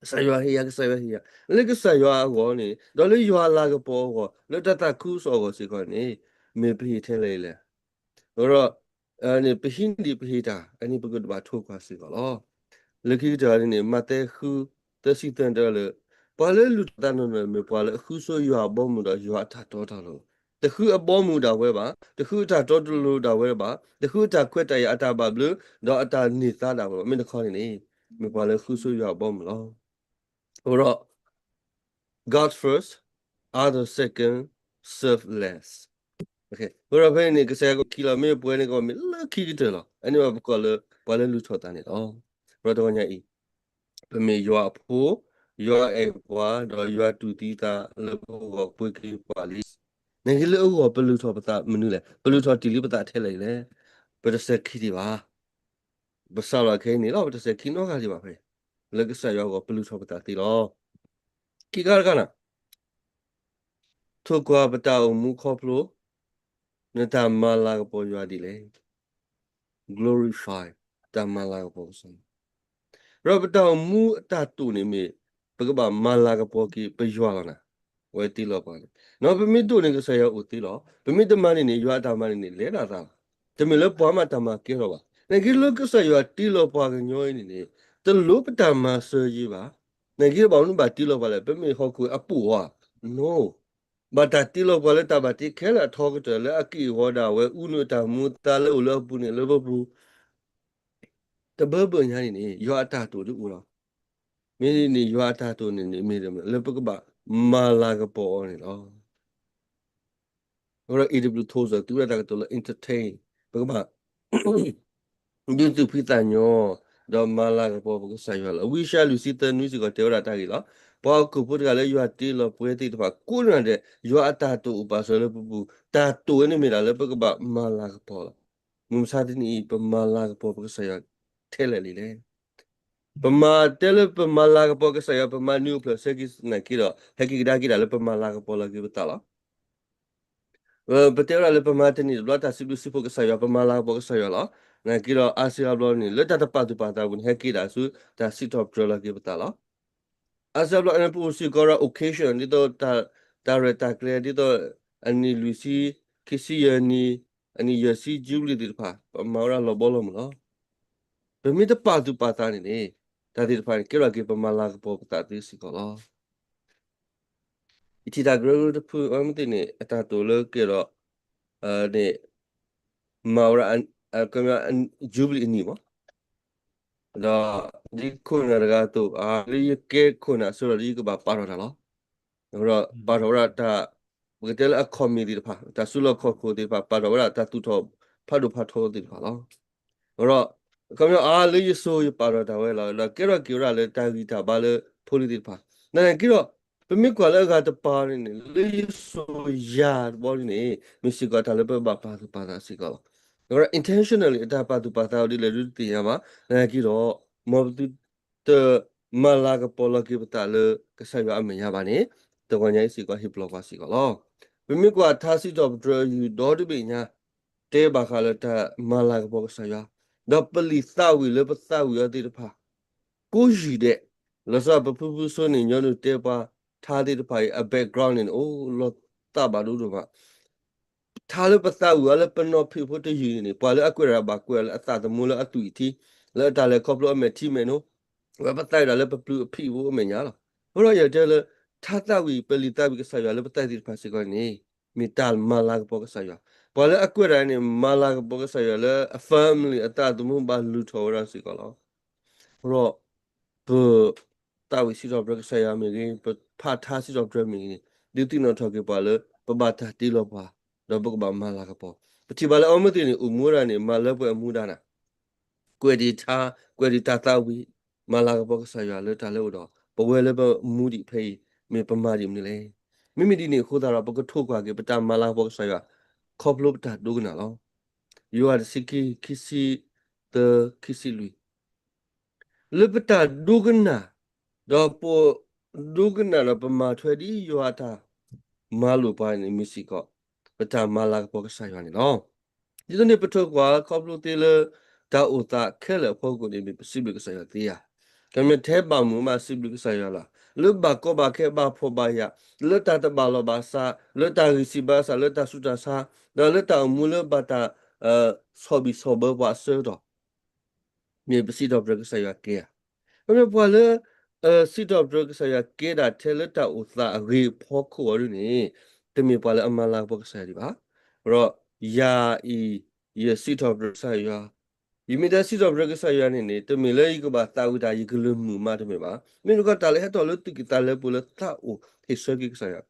ကစၢ်ယွၤဟ့ၣ်ယၤ, ကစၢ်ယွၤဟ့ၣ်ယၤ, လၢကစၢ်ယွၤအဂီၢ်န့ၣ် ဒီးလၢယွၤလၤကပီၤအဂီၢ် လၢတၢ်သးခုကစီၣ်အဂီၢ်စ့ၢ်ကီးန့ၣ် မ့ၢ်ပဟ့ၣ်ထဲလဲၣ်လဲၣ်. ဒီး ပဟံးန့ၢ်ဒံးပဟ့ၣ်တၢ် အန့ၣ်ပကဘၣ်ထိၣ်ကွၢ်စ့ၢ်ကီးလီၤ. လၢခံကတၢၢ်န့ၣ် မးသဲဃု သၢဆံသၢတဲလၢ ပှၤလၢလုၢ်ထီၣ်သးနီၢ်နီၢ်မ့ၢ်ပှၤလၢအဃုဆိယွၤအဘီအမုၢ်ဒီးယွၤအတၢ်တီတၢ်လိၤ, တဃုအဘီအမုၢ်ဒၣ်ဝဲဘၣ်, တဃုအတၢ်တီတလိၤဒၣ်ဝဲဘၣ်, တဃုအတၢ်ခွဲးတၢ်ယာ်အတၢ်ဘၣ်ဘျုး ဒီးအတၢ်န့ၢ်သါဒၣ်ဝဲဘၣ်, မ့ၢ်တခီန့ၣ်န့ၣ် မ့ၢ်ပှၤလၢဃုဆိယွၤအဘီအမုၢ်လီၤ. အဃိဒီး God first, other second, serve less. အဃိဒီးဖဲန့ၣ် ကစၢ်ယွၤကခံလီၤ မ့ၢ်ပှဲၤန့ၣ်ကီး မ့ၢ်လၢခံကတၢၢ်လီၤ. အန့ၣ်ဘၣ်ပကိးလၢ ပှၤလၢလုၢ်ထီၣ်သးန့ၣ်လီၤ. ဒီးတဂီၤညါအံၤ ပမ့ၢ်ယွၤအဖိ, ယွၤအဲၣ်ပှၤ, ဒီးယွၤတူၢ်သံသးလၢပဂီၢ်ပှ့ၤက့ၤပှၤလံ. နက့လၢအဂီၢ်ပလုၢ်ထီၣ်ပသးမနုၤလဲၣ်, ပလုၢ်ထီၣ်တ့ၢ်လံပသးထဲလဲၣ်လဲၣ်, ပတစဲၤခံဒံးဘၣ်. ပစးလီၤခဲအံၤန့ၣ်လီၤ, ပတစဲၤခံနီတဂၤဒံးဘၣ်ဖဲ, လၢကစၢ်ယွၤအဂီၢ်ပလုၢ်ထီၣ်ပသးသ့လီၤ. ခံခါတခါနၤ, ထိၣ်ကွၢ်ပတၢ်အိၣ်မူခီဖျိ နတၢ်မၤလၤကပီၤယွၤဒ်လဲၣ်. Glorify တၢ်မၤလၤကပီၤကစၢ်ယွၤ, ဒီးပတၢ်အိၣ်မူအတၢ်တိာ်န့ၣ်မ့ၢ် ပကဘၣ်မၤလၤကပီၤက့ၤပယွၤလီၤနၤ, အဝဲတ့လီၤပှၤန့ၣ်, ဒီးပမ့ၢ်ဒိၣ်န့ၣ်ကစၢ်ယွၤအိၣ်သ့လီၤ. ပမ့ၢ်တမၤန့ၣ်န့ၣ် ယွၤအတၢ်မၤန့ၣ်န့ၣ် လဲၤဒၣ်သးလီၤ. တမ့ၢ်လၢပှၤမးတၢ်မၤကဲထီၣ်ဘၣ်. နက့လၢကစၢ်ယွၤတ့လီၤပှၤကညီအံၤန့ၣ်န့ၣ် တလိၣ်ပတၢ်မၤစၢၤယံၤဘၣ်. နက့ဘၣ်မနုၤဘၣ်တ့လီၤပှၤလဲၣ်, ပမ့ၢ်ဟီၣ်ခိၣ်အပူၤဧါ, နီၣ် ဘၣ်တၢ်တ့လီၤပှၤလၢတၢ်ဘၣ်တ့ခဲလၢာ်အထီကတၢၢ်လၢအက့ၢ်အဂီၤဒၣ်ဝဲ အူနုအတၢ်မူအသါလၢအိၣ်လၢအပူၤန့ၣ်လၢပပူၤ, တဘျီဘျီညါန့ၣ်န့ၣ် ယွၤအတၢ်တိာ်ဒ်အိၣ်လီၤ. မ့ၢ်န့ၣ်ယွၤအတၢ်တိာ်န့ၣ်န့ၣ် မ့ၢ်လၢပကဘၣ်မၤလၤကပီၤအီၤန့ၣ်လီၤ. အဃိဒီး A W Tozer သူဝဲဒၣ်တၢ်ကတိၤလၢ entertain ပကဘၣ် ဒုးသူၣ်ဖှံသးညီ ဒီးမၤလၤကပီၤပကစၢ်ယွၤလီၤ. ဝံယၡါယၤလွံၢ်ဆံသၢနွံစ့ၢ်ကီးတဲဝဲဒၣ်တၢ်ဂ့ၢ်လီၤ. ပှၤဟီၣ်ခိၣ်ဖိတဂၤလၢယွၤတ့လီၤပှၤသ့ၣ်တဖၣ် ကိးနံၤဒဲး ယွၤအတၢ်တိာ်အိၣ်ပာ်စၢၤလၢပပူၤ, တၢ်တိာ်ဝဲန့ၣ်မ့ၢ်ဒၣ်လၢပကဘၣ်မၤလၤကပီၤလီၤ. မုၢ်မဆါတနံၤအံၤ ပမၤလၤကပီၤပကစၢ်ယွၤထဲလဲၣ်လံလဲၣ်. ပမၤတဲလၢပမၤလၤကပီၤကစၢ်ယွၤ ပမၤနၢၤအိၣ်ဖျဲၣ်ဆၢက့ၤနာ်က့ဒီး ဟဲက့ၤကဒါက့ၤဒၣ်လၢပမၤလၤကပီၤလီၤက့ၤပသးလီၤ. ပတဲဝဲဒၣ်လၢပမၤတန့ၢ်တဘျီတၢ်စံးဘျုးစံးဖှိၣ်ကစၢ်ယွၤ ပမၤလၤကပီၤကစၢ်ယွၤလီၤ. နာ်က့ဒီးအါစုအါဘျီန့ၣ် လၢတၢ်တပာ်သူၣ်ပာ်သးပူၤန့ၣ် ဟဲက့ၤဒၣ်ဆူတၢ်စံးထီၣ်ပတြၢၤလီၤက့ၤပသးလီၤ. အါစုအါဘျီန့ၣ် ပအိၣ်စ့ၢ်ကီးဒီး occasion ဒ်သိး တၢ်ရဲၣ်တၢ်ကျဲၤ ဒ်သိး အနံၣ်လွံၢ်ဆံ ခံဆံယဲၢ်နံၣ် အနံၣ်ယဲၢ်ဆံ Jubilee သ့ၣ်တဖၣ် ပမၤဝဲဒၣ်လီၤဘီလီၤမုၢ်လီၤ. ပမ့ၢ်တပာ်သူၣ်ပာ်သးန့ၣ်န့ၣ် တၢ်သ့ၣ်တဖၣ်န့ၣ် ကဲထီၣ်က့ၤပမၤလၤကပီၤပသးသ့စ့ၢ်ကီးလီၤ. ယထံၣ်တၢ်ကရၢကရိတဖုအမ့ၢ်သ့ၣ်န့ၣ် အတၢ်တိာ်လၢကဲဒီး န့ၣ် မၤဝဲဒၣ် Jubilee အနံၣ်မး ဒီး ဒ်ခိၣ်နၢ်တဂၤအသိး အါ လၢယကဲခိၣ်နၢ်အစိဒီး လၢယကဘၣ်ပာ်ထီၣ်တၢ်လီၤ. ဒီးပာ်ထီၣ်ဝဲဒၣ်တၢ် ပကတဲလၢအခီၣ်မ့ၢ်သ့ၣ်တဖၣ် တၢ်စုလီၢ်ခီၣ်ခိၣ်သ့ၣ်တဖၣ် ပာ်ထီၣ်ဝဲဒၣ်တၢ်သူၣ်ထီၣ်ဖးဒိၣ်ဖးထီသ့ၣ်တဖၣ်လီၤ. ဒီး အခီပညီ အါ လၢယစိယပာ်ထီၣ်တၢ်ဝဲလီၤ. ဒီးကဲထီၣ်က့ၤဝဲဒၣ်လၢတၢ်ဂံၢ်တၢ်ဘါလၢဖိလံၤသ့ၣ်တဖၣ် နာ်က့ဒီး ပမ့ၢ်ကွၢ်လၢအဂၤတပၤန့ၣ်န့ၣ် လၢယစိယၤတဘျီန့ၣ်န့ၣ် မ့ၢ်စ့ၢ်ကီးတၢ်လၢပဘၣ်ပာ်သူၣ်ပာ်သးစ့ၢ်ကီးလီၤ. ဒီး intentionally အတၢ်ပာ်သူၣ်ပာ်သးအီၤဒ်လဲၣ်ဒ်တသ့ၣ်ညါဘၣ်. နာ်က့ဒီး မ်ပသုတမၤလၤကပီၤလီၤက့ၤပသးလၢကစၢ်ယွၤအမဲာ်ညါဘၣ်န့ၣ် တဂီၤညါအံၤစ့ၢ်ကီး ဟ့ၣ်ပလီၢ်ကွၢ်စ့ၢ်ကီးလီၤ. ပမ့ၢ်ကွၢ်ထါစံးထီၣ်ပတြၢၤအယုၢ်ဒီတဘ့ၣ်ညါ တဲဘၣ်ဃးလၢတၢ်မၤလၤကပီၤကစၢ်ယွၤ, ဒီးပလံာ်သးဝံၣ်လၢပသးဝံၣ်အီၤသ့ၣ်တဖၣ် ကိးယံာ်ဒဲး, လီၤဆီပဖုဖုဆိန့ၣ်ညီနုၢ်တဲပှၤထါသ့ၣ်တဖၣ်အံၤ အ background န့ၣ်န့ၣ် အိၣ်လီၤသးဘၣ်ဒိဒိၣ်မး ထါလၢပသးဝံၣ်အီၤလၢပနီၢ်ဖံးဖိတယုၢ်န့ၣ်န့ၣ် ပှၤလၢအကွဲးတၢ်ဘၣ်ကွဲးအီၤလၢအသးသမူလၢအသွံၣ်အထံ လၢအတၢ်လဲၤခီဖျိအမဲာ်ထံမဲာ်နိ, ဝဲပသးဝံၣ်ဒၣ်လၢပပျုၤအဖံးဖိအမဲာ်ညါလီၤ. အဃိဒီးယတဲလၢ ထါသးဝံၣ်ပလံာ်သးဝံၣ်ကစၢ်ယွၤလၢပသးသ့ၣ်တဖၣ်စ့ၢ်ကီးန့ၣ် မ့ၢ်တၢ်မၤလၤကပီၤကစၢ်ယွၤ, ပှၤလၢအကွဲးတၢ်န့ၣ် မၤလၤကပီၤကစၢ်ယွၤလၢအ family အသးသမူဘၣ်လုၢ်ထီၣ်ဝဲဒၣ်စ့ၢ်ကီးလီၤ. အဃိဒီး ပ သးဝံၣ်စံးထီၣ်ပတြၢၤကစၢ်ယွၤမ့ၢ်ဂ့ၤ, ပဖးထါစံးထီၣ်ပတြၢၤမ့ၢ်ဂ့ၤန့ၣ် ဒုးသ့ၣ်နီၣ်ထီၣ်က့ၤပှၤလၢ ပဘၣ်တၢ်တ့လီၤပှၤ, ဒီးပကဘၣ်မၤလၤကပီၤ. ပထံၣ်ဘၣ်လၢအဝဲသ့ၣ်န့ၣ် အိၣ်မူဝဲဒၣ်န့ၣ် မၤလၢပှဲၤအမူဒါနၤ, ကွဲးဒံးထါ, ကွဲးဒံးတၢ်သးဝံၣ်, မၤလၤကပီၤကစၢ်ယွၤလၢတၢ်လၢအအိၣ်ဒီး ပဝဲလၢပမူဒံးဖဲအံၤ မ့ၢ်ပမၤဒံးမနုၤလဲၣ်. မ့မ့ၢ်ဒ်န့ၣ်အဃိသတးဒီး ပကထိၣ်ကွၢ်က့ၤပတၢ်မၤလၤကပီၤကစၢ်ယွၤ ခီဖျိပတၢ်ဒိကနၣ်လီၤ. ယိၤဟၣ်တဆံခံ ခံဆံသၢ ခံဆံလွံၢ် လၢပတၢ်ဒိကနၣ်, ဒီးပဒိကနၣ်ဒီးပမၤထွဲဒ်ယွၤအတၢ်မၤလိာ်ပှၤန့ၣ် မ့ၢ်စ့ၢ်ကီး ပတၢ်မၤလၤကပီၤကစၢ်ယွၤန့ၣ်လီၤ. ဒ်သိးန့ၣ် ပထိၣ်ကွၢ်ခီဖျိသ့လၢ တၢ်အိၣ်သးခဲလၢာ်အဖီခိၣ်န့ၣ် မ့ၢ်ပစံးဘျုးကစၢ်ယွၤသ့ဧါ. တမ့ၢ်ထဲဘၣ်မုာ်မးစံးဘျုးကစၢ်ယွၤလီၤ. လၢဘၣ်ကီဘၣ်ခဲဘၣ်ဖှီၣ်ဘၣ်ယာ်, လၢတၢ်တဘၣ်လီၢ်ဘၣ်စး, လၢတၢ်ဂံၢ်စၢ်ဘါစၢ်, လၢတၢ်ဆူးတၢ်ဆါ, ဒီးလၢတၢ်အိၣ်မူလၢဘၣ်တၢ် ဆီၣ်ဘံၣ်ဆီၣ်ဘၢပှၤအဆၢကတီၢ် မ့ၢ်ပစံးထီၣ်ပတြၢၤကစၢ်ယွၤကဲဧါ. ခီဖျိပှၤလၢ စံးထီၣ်ပတြၢၤကစၢ်ယွၤကဲဒၣ်ထဲလၢတၢ်အိၣ်သးအဂ့ၤအဖီခိၣ်အီၤဒ်န့ၣ် တမ့ၢ်ပှၤလၢအမၤလၤကပီၤကစၢ်ယွၤဒံးဘၣ်. ဒီးယၤအံၤ ယစံးထီၣ်ပတြၢၤကစၢ်ယွၤ, ယမ့ၢ်တဲစံးထီၣ်ပတြၢၤကစၢ်ယွၤန့ၣ်န့ၣ် တမ့ၢ်လၢယကဘၣ်သးဝံၣ်တၢ် ယကလုၢ်မုာ်မးတမ့ၢ်ဘၣ်. မ့ၢ်တခီတၢ်လၢဟဲထီၣ်လၢသူၣ်ကံၢ်သးလဲပူၤလၢသးအိၣ်ဟ့ၣ်ဆၢက့ၤကစၢ်ယွၤ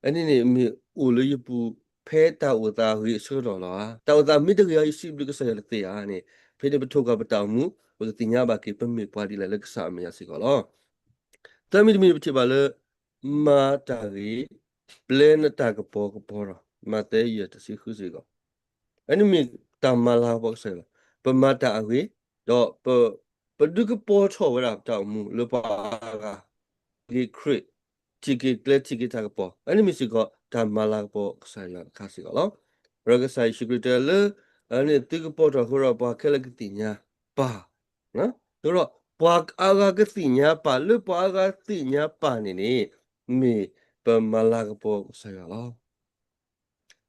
အန့ၣ်န့ၣ် မ့ၢ်အိၣ်လၢယပူၤ ဖဲတၢ်အိၣ်သးဂ့ၤအဆၢကတီၢ်လီၤဧါ. တၢ်အိၣ်သးမ့ၢ်တဂ့ၤအီၤ ယစံးဘျုးကစၢ်ယွၤတသ့ဧါန့ၣ်, ဖဲန့ၣ်ပထိၣ်ကွၢ်ပတၢ်အိၣ်မူ ပကသ့ၣ်ညါဘၣ်က့ၤ ပမ့ၢ်ပှၤဒ်လဲၣ်လၢကစၢ်အမဲာ်ညါစ့ၢ်ကီးလီၤ. သၢမံၤတမံၤပထံၣ်ဘၣ်လၢ မၤတၢ်ဂ့ၤ, ပျဲနတၢ်ကပီၤကပီၤဒီး မးသဲယဲၢ်တဆံဃုစ့ၢ်ကီး အန့ၣ်မ့ၢ်တၢ်မၤလၤကပီၤကစၢ်ယွၤလီၤ. ပမၤတၢ်အဂ့ၤ, ဒီးပ ပဒုးကပီၤထီၣ်ဝဲဒၣ်ပတၢ်အိၣ်မူလၢပှၤအါဂၤ ထံၣ်က့ၤခရံာ်, ထံၣ်က့ၤကျဲ ထံၣ်က့ၤတၢ်ကပီၤ, အန့ၣ်မ့ၢ်စ့ၢ်ကီး တၢ်မၤလၤကပီၤကစၢ်ယွၤတခါစ့ၢ်ကီးလီၤ. ဒီးကစၢ်ယ့ၣ်ၡူးခရံာ်တဲလၢ အန့ၣ်သုကပီၤထီၣ်အဃိဒီး ပှၤခဲလၢာ်ကသ့ၣ်ညါပၢ်, ဒီးပှၤအါဂၤကသ့ၣ်ညါပၢ်, လၢပှၤအါဂၤသ့ၣ်ညါပၢ်န့ၣ်န့ၣ် မ့ၢ်ပမၤလၤကပီၤကစၢ်ယွၤလီၤ.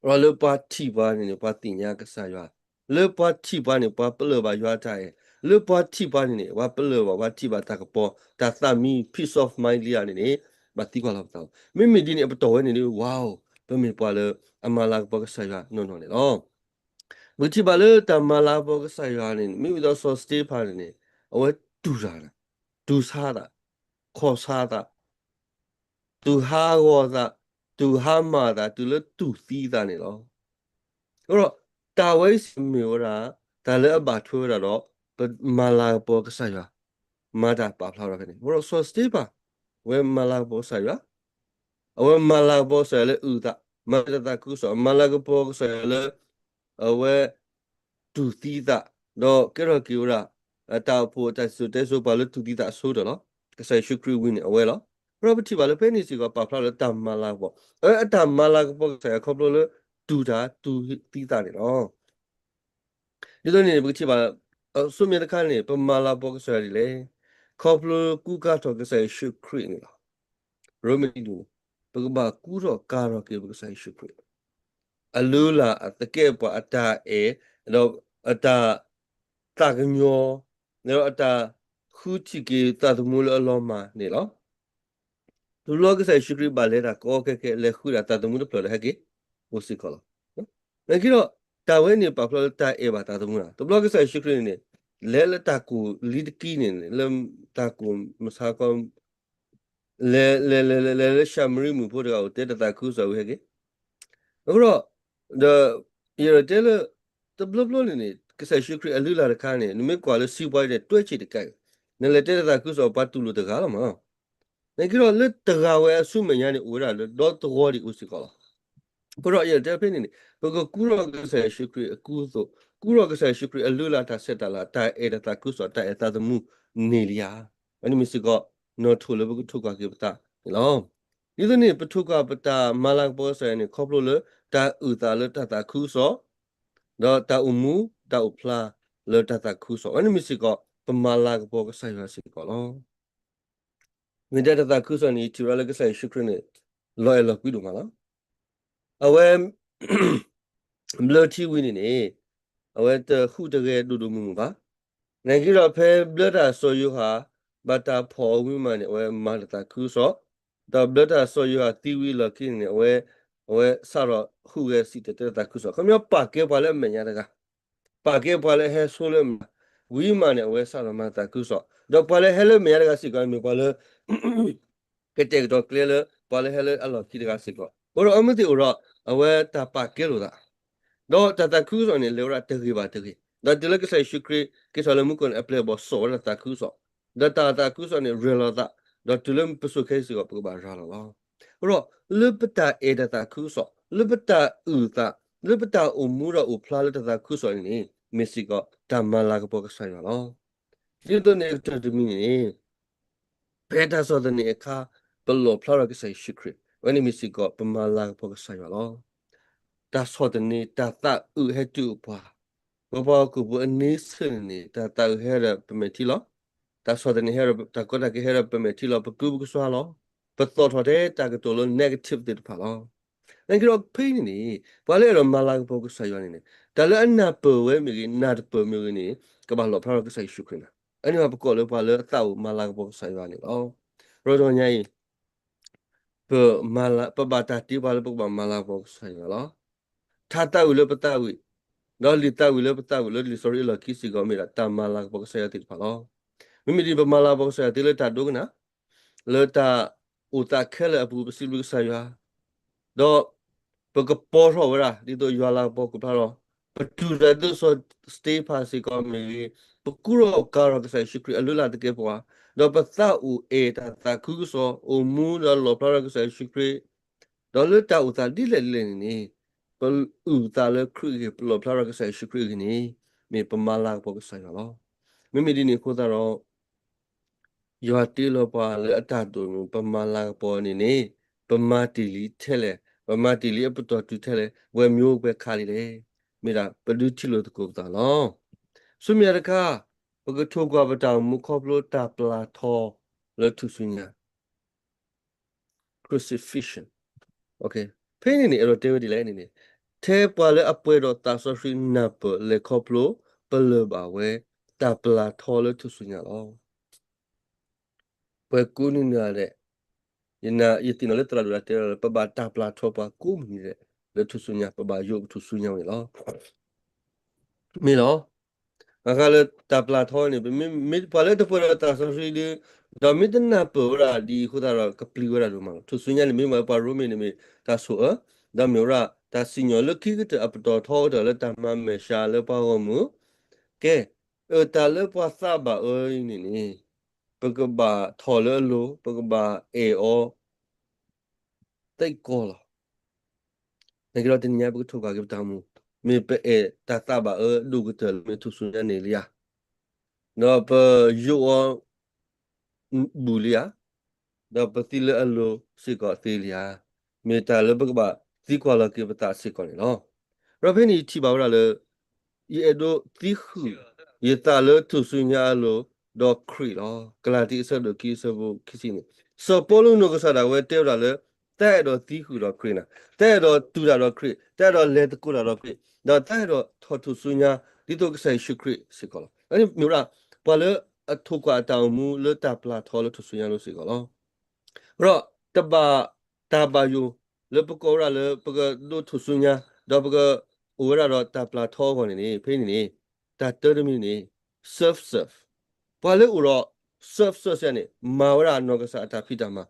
ဒီးလၢပှၤထံၣ်ပှၤန့ၣ်န့ၣ် ပှၤသ့ၣ်ညါကစၢ်ယွၤ, လၢပှၤထံၣ်ပှၤန့ၣ် ပှၤပလၢၢ်ဘၣ်ယွၤအတၢ်အဲၣ်, လၢပှၤထံၣ်ပှၤန့ၣ်န့ၣ် ပှၤပလၢၢ်ဘၣ် ပှၤထံၣ်ဘၣ်တၢ်ကပီၤ တၢ်သးမံ peace of mind လံဧါန့ၣ်န့ၣ် ဘၣ်သံကွၢ်လီၤပသးလီၤ. မ့မ့ၢ်ဒ်န့ၣ် အပတီၢ်ဝဲန့ၣ်ဒ် ဝါဧိၤ, ပမ့ၢ်ပှၤလၢအမၤလၤကပီၤကစၢ်ယွၤနီၢ်နီၢ်န့ၣ်လီၤ. ပကထံၣ်ဘၣ်လၢတၢ်မၤလၤကပီၤကစၢ်ယွၤန့ၣ် မ့ၢ်ဝံသးစူၤစတ့ဖၣ်န့ၣ်န့ၣ် အဝဲတူၢ်တၢ်, တူၢ်ဆါသး, ခီၣ်ဆါသး, တူၢ်ဟးဂီၤသး, တူၢ်ဟါမၢ်သး, တုၤလၢတူၢ်သံသးန့ၣ်လီၤ. အဃိဒီး တၢ်ဝဲအံၤစ့ၢ်ကီးမ့ၢ်ဝဲဒၣ် တၢ်လၢအဘၣ်ထွဲဝဲဒၣ်ဒီး ပမၤလၤကပီၤကစၢ်ယွၤ, မၤတၢ်ပာ်ဖျါဝဲဒၣ်ဖဲန့ၣ်. အဃိဒီးစီၤစတ့ဖၣ် အဝဲမၤလၤကပီၤကစၢ်ယွၤ, အဝဲမၤလၤကပီၤကစၢ်ယွၤလၢအုၣ်သး, မၤတၢ်သးခုကစီၣ်, မၤလၤကပီၤကစၢ်ယွၤလၢ အဝဲ တူၢ်သံသး, ဒီးကဲထီၣ်က့ၤဝဲဒၣ် အတၢ်အိၣ်ဖှိၣ်အတၢ်စံၣ်စိၤတဲစိၤပှၤလၢတူၢ်သံသးအဆိကတၢၢ်လီၤ. ကစၢ်ယ့ၣ်ၡူးခရံာ်ဝံၤန့ၣ်အဝဲလီၤ. အဃိဒီးပထံၣ်ဘၣ်လၢဖဲန့ၣ်စ့ၢ်ကီး ပာ်ဖျါလၢတၢ်မၤလၤကပီၤ, အဝဲအတၢ်မၤလၤကပီၤကစၢ်ယွၤခီဖျိလၢတူၢ်တၢ်တူၢ်သံသးန့ၣ်လီၤ. ဒ်သိးန့ၣ် ပကထံၣ်ဘၣ် ဆူမဲာ်ညါတခါန့ၣ် ပမၤလၤကပီၤကစၢ်ယွၤဒ်လဲၣ်, ခီဖျိကူကၤထီၣ်ကစၢ်ယ့ၣ်ၡူးခရံာ်န့ၣ်လီၤ. ရိမ့ၤတဆံလွံၢ်န့ၣ် ပကဘၣ်ကူထီၣ်ကၤထီၣ်က့ၤပကစၢ်ယ့ၣ်ၡူးခရံာ် အလုၢ်အလၢ် အသကဲာ်ပှၤ အတၢ်အဲၣ်, ဒီးအတၢ်သးကညီၤ, ဒီးအတၢ်ဃုထံၣ်က့ၤသးသမူလၢအလီၤမၢ်န့ၣ်လီၤ. တဘျီကစၢ်ယ့ၣ်ၡူးခရံာ်ဘၣ်လဲၤတၢ်ကီကီခဲခဲ လဲၤဃုဒၣ်သးသမူတဖျၢၣ်ဒီးဟဲက့ၤ အိၣ်စ့ၢ်ကီးလီၤ. နာ်က့ဒီး တၢ်ဝဲန့ၣ်ပာ်ဖျါလၢတၢ်အဲၣ်ဘၣ်သးသမူလီၤ. တဘျီကစၢ်ယ့ၣ်ၡူးခရံာ်န့ၣ်န့ၣ် လဲၤလၢတၢ်ကိၢ်လံတကံန့ၣ်န့ၣ် လၢတၢ်ကိၢ်မဆါခီ လဲၤလဲၤလဲၤလဲၤလၢၡၤမရံမုၣ်ဖိတဂၤအိၣ် တဲတၢ်သးခုကစီၣ်ဝံၤဟဲက့ၤ. အဃိဒီး ဒီး ယအဲၣ်ဒိးတဲလၢ တဘျီဘျီန့ၣ်န့ၣ် ကစၢ်ယ့ၣ်ၡူးခရံာ်အလုၢ်အလၢ်တခါန့ၣ် နမ့ၢ်ကွၢ်လၢစံးပှၤန့ၣ် တွဲဆံးတကး, နလဲၤတဲတၢ်သးခုကစီၣ်ပှၤတူၢ်လိာ်တဂၤလီၤမး. နာ်က့ဒီးလၢတဂၤဝဲအဆူမဲာ်ညါန့ၣ် အိၣ်ဝဲဒၣ်လၢဒီသဝီဒံးအိၣ်စ့ၢ်ကီးလီၤ. အဃိဒီးယအဲၣ်ဒိးတဲဖဲန့ၣ်န့ၣ် ပကကူထီၣ်ကစၢ်ယ့ၣ်ၡူးခရံာ်အကူအသိး, ကူထီၣ်ကစၢ်ယ့ၣ်ၡူးခရံာ်အလုၢ်အလၢ်တၢ်ဆဲးတၢ်လၤ တၢ်အဲၣ်တၢ်သးခုကစီၣ် တၢ်အဲၣ်သးသမူန့ၣ်လံဧါ. အန့ၣ်မ့ၢ်စ့ၢ်ကီး နီၣ်ထိၣ်လၢပကထိၣ်ကွၢ်က့ၤပသးန့ၣ်လီၤ. ဒ်သိးန့ၣ် ပထိၣ်ကွၢ်ပတၢ်မၤလၤကပီၤကစၢ်ယွၤန့ၣ် ခီဖျိလၢတၢ်အုၣ်သးလၢတၢ်သးခုကစီၣ်, ဒီးတၢ်အိၣ်မူတၢ်အိၣ်ဖျါလၢတၢ်သးခုကစီၣ်, အန့ၣ်မ့ၢ်စ့ၢ်ကီး ပမၤလၤကပီၤကစၢ်ယွၤစ့ၢ်ကီးလီၤ. မ့ၢ်တဲတၢ်သးခုကစီၣ်န့ၣ် ယထံၣ်ဝဲဒၣ်လၢကစၢ်ယ့ၣ်ၡူးခရံာ်န့ၣ် လီၤအဲၣ်လီၤကွံဒိၣ်မးလီၤ. အဝဲ ဘျၢထံဝံၤန့ၣ်န့ၣ် အဝဲတဟူးတဂဲၤဒိၣ်ဒိၣ်မုၢ်မုၢ်ဘၣ်. နာ်က့ဒီးဖဲဘျၢတၢ်စီၤယိၤဟၣ် ဘၣ်တၢ်ဖီၣ်အီၤဝံၤမးန့ၣ် အဝဲမၤလၤသးခုကစီၣ်, ဒီးဘျၢတၢ်စီၤယိၤဟၣ်သံဝံၤအလီၢ်ခံန့ၣ်န့ၣ် အဝဲ အဝဲစးထီၣ်ဟူးဂဲၤစံၣ်တဲၤတဲလီၤသးခုကစီၣ်, ခီပညီပာ်ကဲပှၤလၢအမဲာ်ညါတဂၤ, ပာ်ကဲပှၤလၢဟဲဆိလၢအမဲာ်ညါ, ဝံၤမးန့ၣ် အဝဲစးထီၣ်မၤလၤသးခုကစီၣ်, ဒီးပှၤလၢဟဲလၢအမဲာ်ညါတဂၤစ့ၢ်ကီးန့ၣ် မ့ၢ်ပှၤလၢ ကတဲာ်ကတီၤကျဲလၢ ပှၤလၢဟဲလၢအလီၢ်ခံတဂၤစ့ၢ်ကီး, အဃိဒီးအမ့ၢ်သ့ၣ်အိၣ်ဒီး အဝဲတၢ်ပာ်ကဲလိာ်သး, ဒီးတၢ်သးခုကစီၣ်န့ၣ် လဲၤဝဲဒၣ်တဂ့ၤဘၣ်တဂ့ၤ, ဒီးတုၤလၢကစၢ်ယ့ၣ်ၡူးခရံာ် က့ၤထီၣ်လၢမူခိၣ်န့ၣ် အပျဲၢ်အဘီၣ်စိာ်ဝဲဒၣ်သးခုကစီၣ်, ဒီးတၢ်သးခုကစီၣ်န့ၣ် ရဲၣ်လီၤသး, ဒီးတုၤလၢပစိၤခဲအံၤစ့ၢ်ကီး ပကဘၣ်ရၤလီၤလီၤ. အဃိဒီး လၢပတၢ်အဲၣ်တၢ်သးခုကစီၣ်, လၢပတၢ်အုၣ်သး, လၢပတၢ်အိၣ်မူဒီးအိၣ်ဖျါလၢတၢ်သးခုကစီၣ်န့ၣ်န့ၣ် မ့ၢ်စ့ၢ်ကီးတၢ်မၤလၤကပီၤကစၢ်ယွၤလီၤ. ဒ်သိးန့ၣ်ကတၢၢ်တမံၤန့ၣ် ဖဲတၢ်ဆီၣ်သနံးအခါ ပလီၣ်ဖျါထီၣ်ကစၢ်ယ့ၣ်ၡူးခရံာ်, အဝဲန့ၣ်မ့ၢ်စ့ၢ်ကီးပမၤလၤကပီၤကစၢ်ယွၤလီၤ. တၢ်ဆီၣ်သနံး တၢ်သးအုးဟဲတုၤအိၣ်ပှၤ, ပပှၤဟီၣ်ခိၣ်ဖိအန့ဆၢၣ်န့ၣ်န့ၣ် တၢ်သးအုးဟဲဒီးပမဲာ်ထံလီၤ. တၢ်ဆီၣ်သနံးဟဲဒီး တၢ်ကီတၢ်ခဲဟဲဒီးပမဲာ်ထံလီၤ, ပကူပကစွါလီၤ. ပသီၣ်ထီၣ်ထဲတၢ်ကတိၤလၢ negative သ့ၣ်တဖၣ်လီၤ. နာ်က့ဒီးဖဲအံၤန့ၣ်န့ၣ် ပှၤလၢအဲၣ်ဒိးမၤလၤကပီၤကစၢ်ယွၤန့ၣ်န့ၣ် တၢ်လၢအနၢ်ပၢၢ်ဝဲမ့ၢ်ဂ့ၤ နၢ်တပၢၢ်မ့ၢ်ဂ့ၤန့ၣ် ကဘၣ်လီၣ်ဖျါထီၣ်ကစၢ်ယ့ၣ်ၡူးခရံာ်န့ၣ်, အန့ၣ်ပကိးလၢပှၤလၢအသးအိၣ်မၤလၤကပီၤကစၢ်ယွၤန့ၣ်လီၤ. ရီတဂီၤညါအံၤ ပမၤလၤ, ပဘၣ်တၢ်တ့ပှၤလၢပကဘၣ်မၤလၤကပီၤကစၢ်ယွၤလီၤ. ထါသးဝံၣ်လၢပသးဝံၣ်, ဒီးလံာ်သးဝံၣ်လၢပသးဝံၣ်လၢလံာ်စီဆှံအလီၢ်ခံစ့ၢ်ကီး မ့ၢ်ဒၣ်တၢ်မၤလၤကပီၤကစၢ်ယွၤသ့ၣ်တဖၣ်လီၤ. မ့မ့ၢ်ဒ်ပမၤလၤကပီၤကစၢ်ယွၤသ့လၢတၢ်ဒိကနၣ်, လၢတၢ်အိၣ်သးခဲလၢာ်အပူၤ ပစံးဘျုးကစၢ်ယွၤ, ဒီးပကပီၤထီၣ်ဝဲဒၣ် ဒ်သိးယွၤလၤကပီၤကဖျါထီၣ်, ပတူၢ်တၢ်ဒိးစီၤစတ့ဖၣ်စ့ၢ်ကီးမ့ၢ်ဂ့ၤ, ပကူထီၣ်ကၤထီၣ်ကစၢ်ယ့ၣ်ၡူးခရံာ်အလုၢ်အလၢ်သကဲာ်ပဝး, ဒီးပသးအိၣ်အဲၣ်တၢ်သးခုကစီၣ် အိၣ်မူဒီးလီၣ်ဖျါထီၣ်ကစၢ်ယ့ၣ်ၡူးခရံာ်, ဒီးလၢတၢ်အိၣ်သးဒ်လဲၣ်ဒ်လဲၣ်န့ၣ်န့ၣ် ပအုၣ်သးလၢခရံာ်အဂ့ၢ် ပလီၣ်ဖျါထီၣ်ကစၢ်ယ့ၣ်ၡူးခရံာ်အဂ့ၢ်န့ၣ် မ့ၢ်ပမၤလၤကပီၤကစၢ်ယွၤလီၤ. မ့မ့ၢ်ဒ်န့ၣ်အဃိသတးဒီး ယွၤတ့လီၤပှၤလၢအတၢ်ဒိၣ်မုၢ် ပမၤလၤကပီၤန့ၣ်န့ၣ် ပမၤတ့ၢ်လံထဲလဲၣ်, ပမၤတ့ၢ်လံအပတီၢ်တုၤထဲလဲၣ်, ပှဲၤမံၤအိၣ်ပှဲၤခးလံလဲၣ်, မ့ၢ်ဒၣ်ပဒုးထံၣ်လိာ်သကိးပသးလီၤ. ဆူမဲာ်ညါတခါ ပကထိၣ်ကွၢ်ပတၢ်အိၣ်မူခီဖျိတၢ်ပျၢ်ထီလၢထူၣ်စုညါ crucifixion. ဖဲန့ၣ်န့ၣ် အဲၣ်ဒိးတဲဝဲဒ်လဲၣ်န့ၣ်န့ၣ်, ထဲပှၤလၢအပှဲၤဒီးသးစီဆှံနၢ်ပၢၢ် လဲၤခီဖျိပလၢၢ်ဘၣ်ဝဲ တၢ်ပျၢ်ထီလၢထူၣ်စုညါလီၤ. ပှၤကိးနုာ်နုာ်ဒဲး, ယနာ် ယသ့ၣ်နီၣ်လၢသရၣ်ဒိၣ်တၢ်တဲလီၤလၢ ပဘၣ်တၢ်ပျၢ်ထီပှၤကိးမုၢ်နံၤဒဲး လၢထူၣ်စုညါ ပဘၣ်ယိးပထူၣ်စုညါဝဲန့ၣ်လီၤ. မ့ၢ်လီၤ. အဃိလၢတၢ်ပျၢ်ထီန့ၣ် ပမ့ၢ် မ့ၢ်ပှၤလၢတပှဲၤဒီးသးစီဆှံဒီး, ဒီးမ့ၢ်တနၢ်ပၢၢ်ဝဲဒၣ်ဒ်အံၤအဃိသတးဒီး ကပျံၤဝဲဒၣ်ဒိၣ်မးလီၤ. ထူၣ်စုညါန့ၣ် မ့ၢ်ဝဲပှၤရိမ့ၤန့ၣ်မ့ၢ်တၢ်ဆိၣ်အၢ, ဒီးမ့ၢ်ဝဲဒၣ်တၢ်စံၣ်ညီၣ်လၢခံကတၢၢ် အပတီၢ်ထီကတၢၢ်လၢတၢ်မၤမဲာ်ဆှးလၢပှၤဂီၢ်မုၢ်, ကဲ, အတၢ်လၢပှၤသးဘၣ်အၢအံၤန့ၣ်န့ၣ် ပကဘၣ်ထီၣ်လၢအလိၤ, ပကဘၣ်အဲၣ်အီၤ သကိးလီၤ. နာ်က့ဒီးတနံၤညါပကထိၣ်ကွၢ်က့ၤပတၢ်အိၣ်မူ, မ့ၢ်ပအဲၣ်တၢ်သးဘၣ်အၢဒိၣ်ကတၢၢ်လၢမ့ၢ်ထူၣ်စုညါန့ၣ်လံဧါ, ဒီးပယိးအီၤ ဘူးလံဧါ, ဒီးပသံလၢအလိၤစ့ၢ်ကီးသ့လံဧါ, မ့ၢ်တၢ်လၢပကဘၣ်သံကွၢ်လီၤက့ၤပသးစ့ၢ်ကီးန့ၣ်လီၤ. ဒီးဖဲန့ၣ်ယထံၣ်ဘၣ်ဝဲဒၣ်လၢ ယအဲၣ်ဒိးသံဃုာ်ယသးလၢထူၣ်စုညါအလိၤ ဒီးခရံာ်လီၤ. ကလၤတံ အဆၢဒိၣ်ခံ အဆၢဖိခံဆံန့ၣ် စီၤပီလူးနီၢ်ကစၢ်ဒၣ်ဝဲတဲဝဲဒၣ်လၢ တၢ်အဲၣ်ဒိးသံဃုာ်ဒီးခရံာ်န့ၣ်, တၢ်အဲၣ်ဒိးတူၢ်တၢ်ဒီးခရံာ်, တၢ်အဲၣ်ဒိးလဲၤသကိးတၢ်ဒီးခရံာ်, ဒီးတၢ်အဲၣ်ဒိးထီၣ်ထူၣ်စုညါ ဒ်သိးကစၢ်ယ့ၣ်ၡူးခရံာ်စ့ၢ်ကီးလီၤ. အန့ၣ်မ့ၢ်ဝဲဒၣ် ပှၤလၢအထိၣ်ကွၢ်အတၢ်အိၣ်မူလၢတၢ်ပျၢ်ထီလၢထူၣ်စုညါလိၤစ့ၢ်ကီးလီၤ. ဒီးတဘၣ်တၢ်ဘၣ်ယိၣ်လၢပကိးဝဲဒၣ်လၢပကဒိးထူၣ်စုညါ, ဒီးပကအိၣ်ဝဲဒၣ်ဒီးတၢ်ပျၢ်ထီအဂီၢ်န့ၣ်န့ၣ် ဖဲန့ၣ်န့ၣ် တၢ်တၢတမံၤန့ၣ် serve serve, ပှၤလၢအိၣ်ဒီး serve serve စ့ၢ်န့ၣ် မၤဝဲဒၣ်အနီၢ်ကစၢ်အတၢ်ဖံးတၢ်မၤ,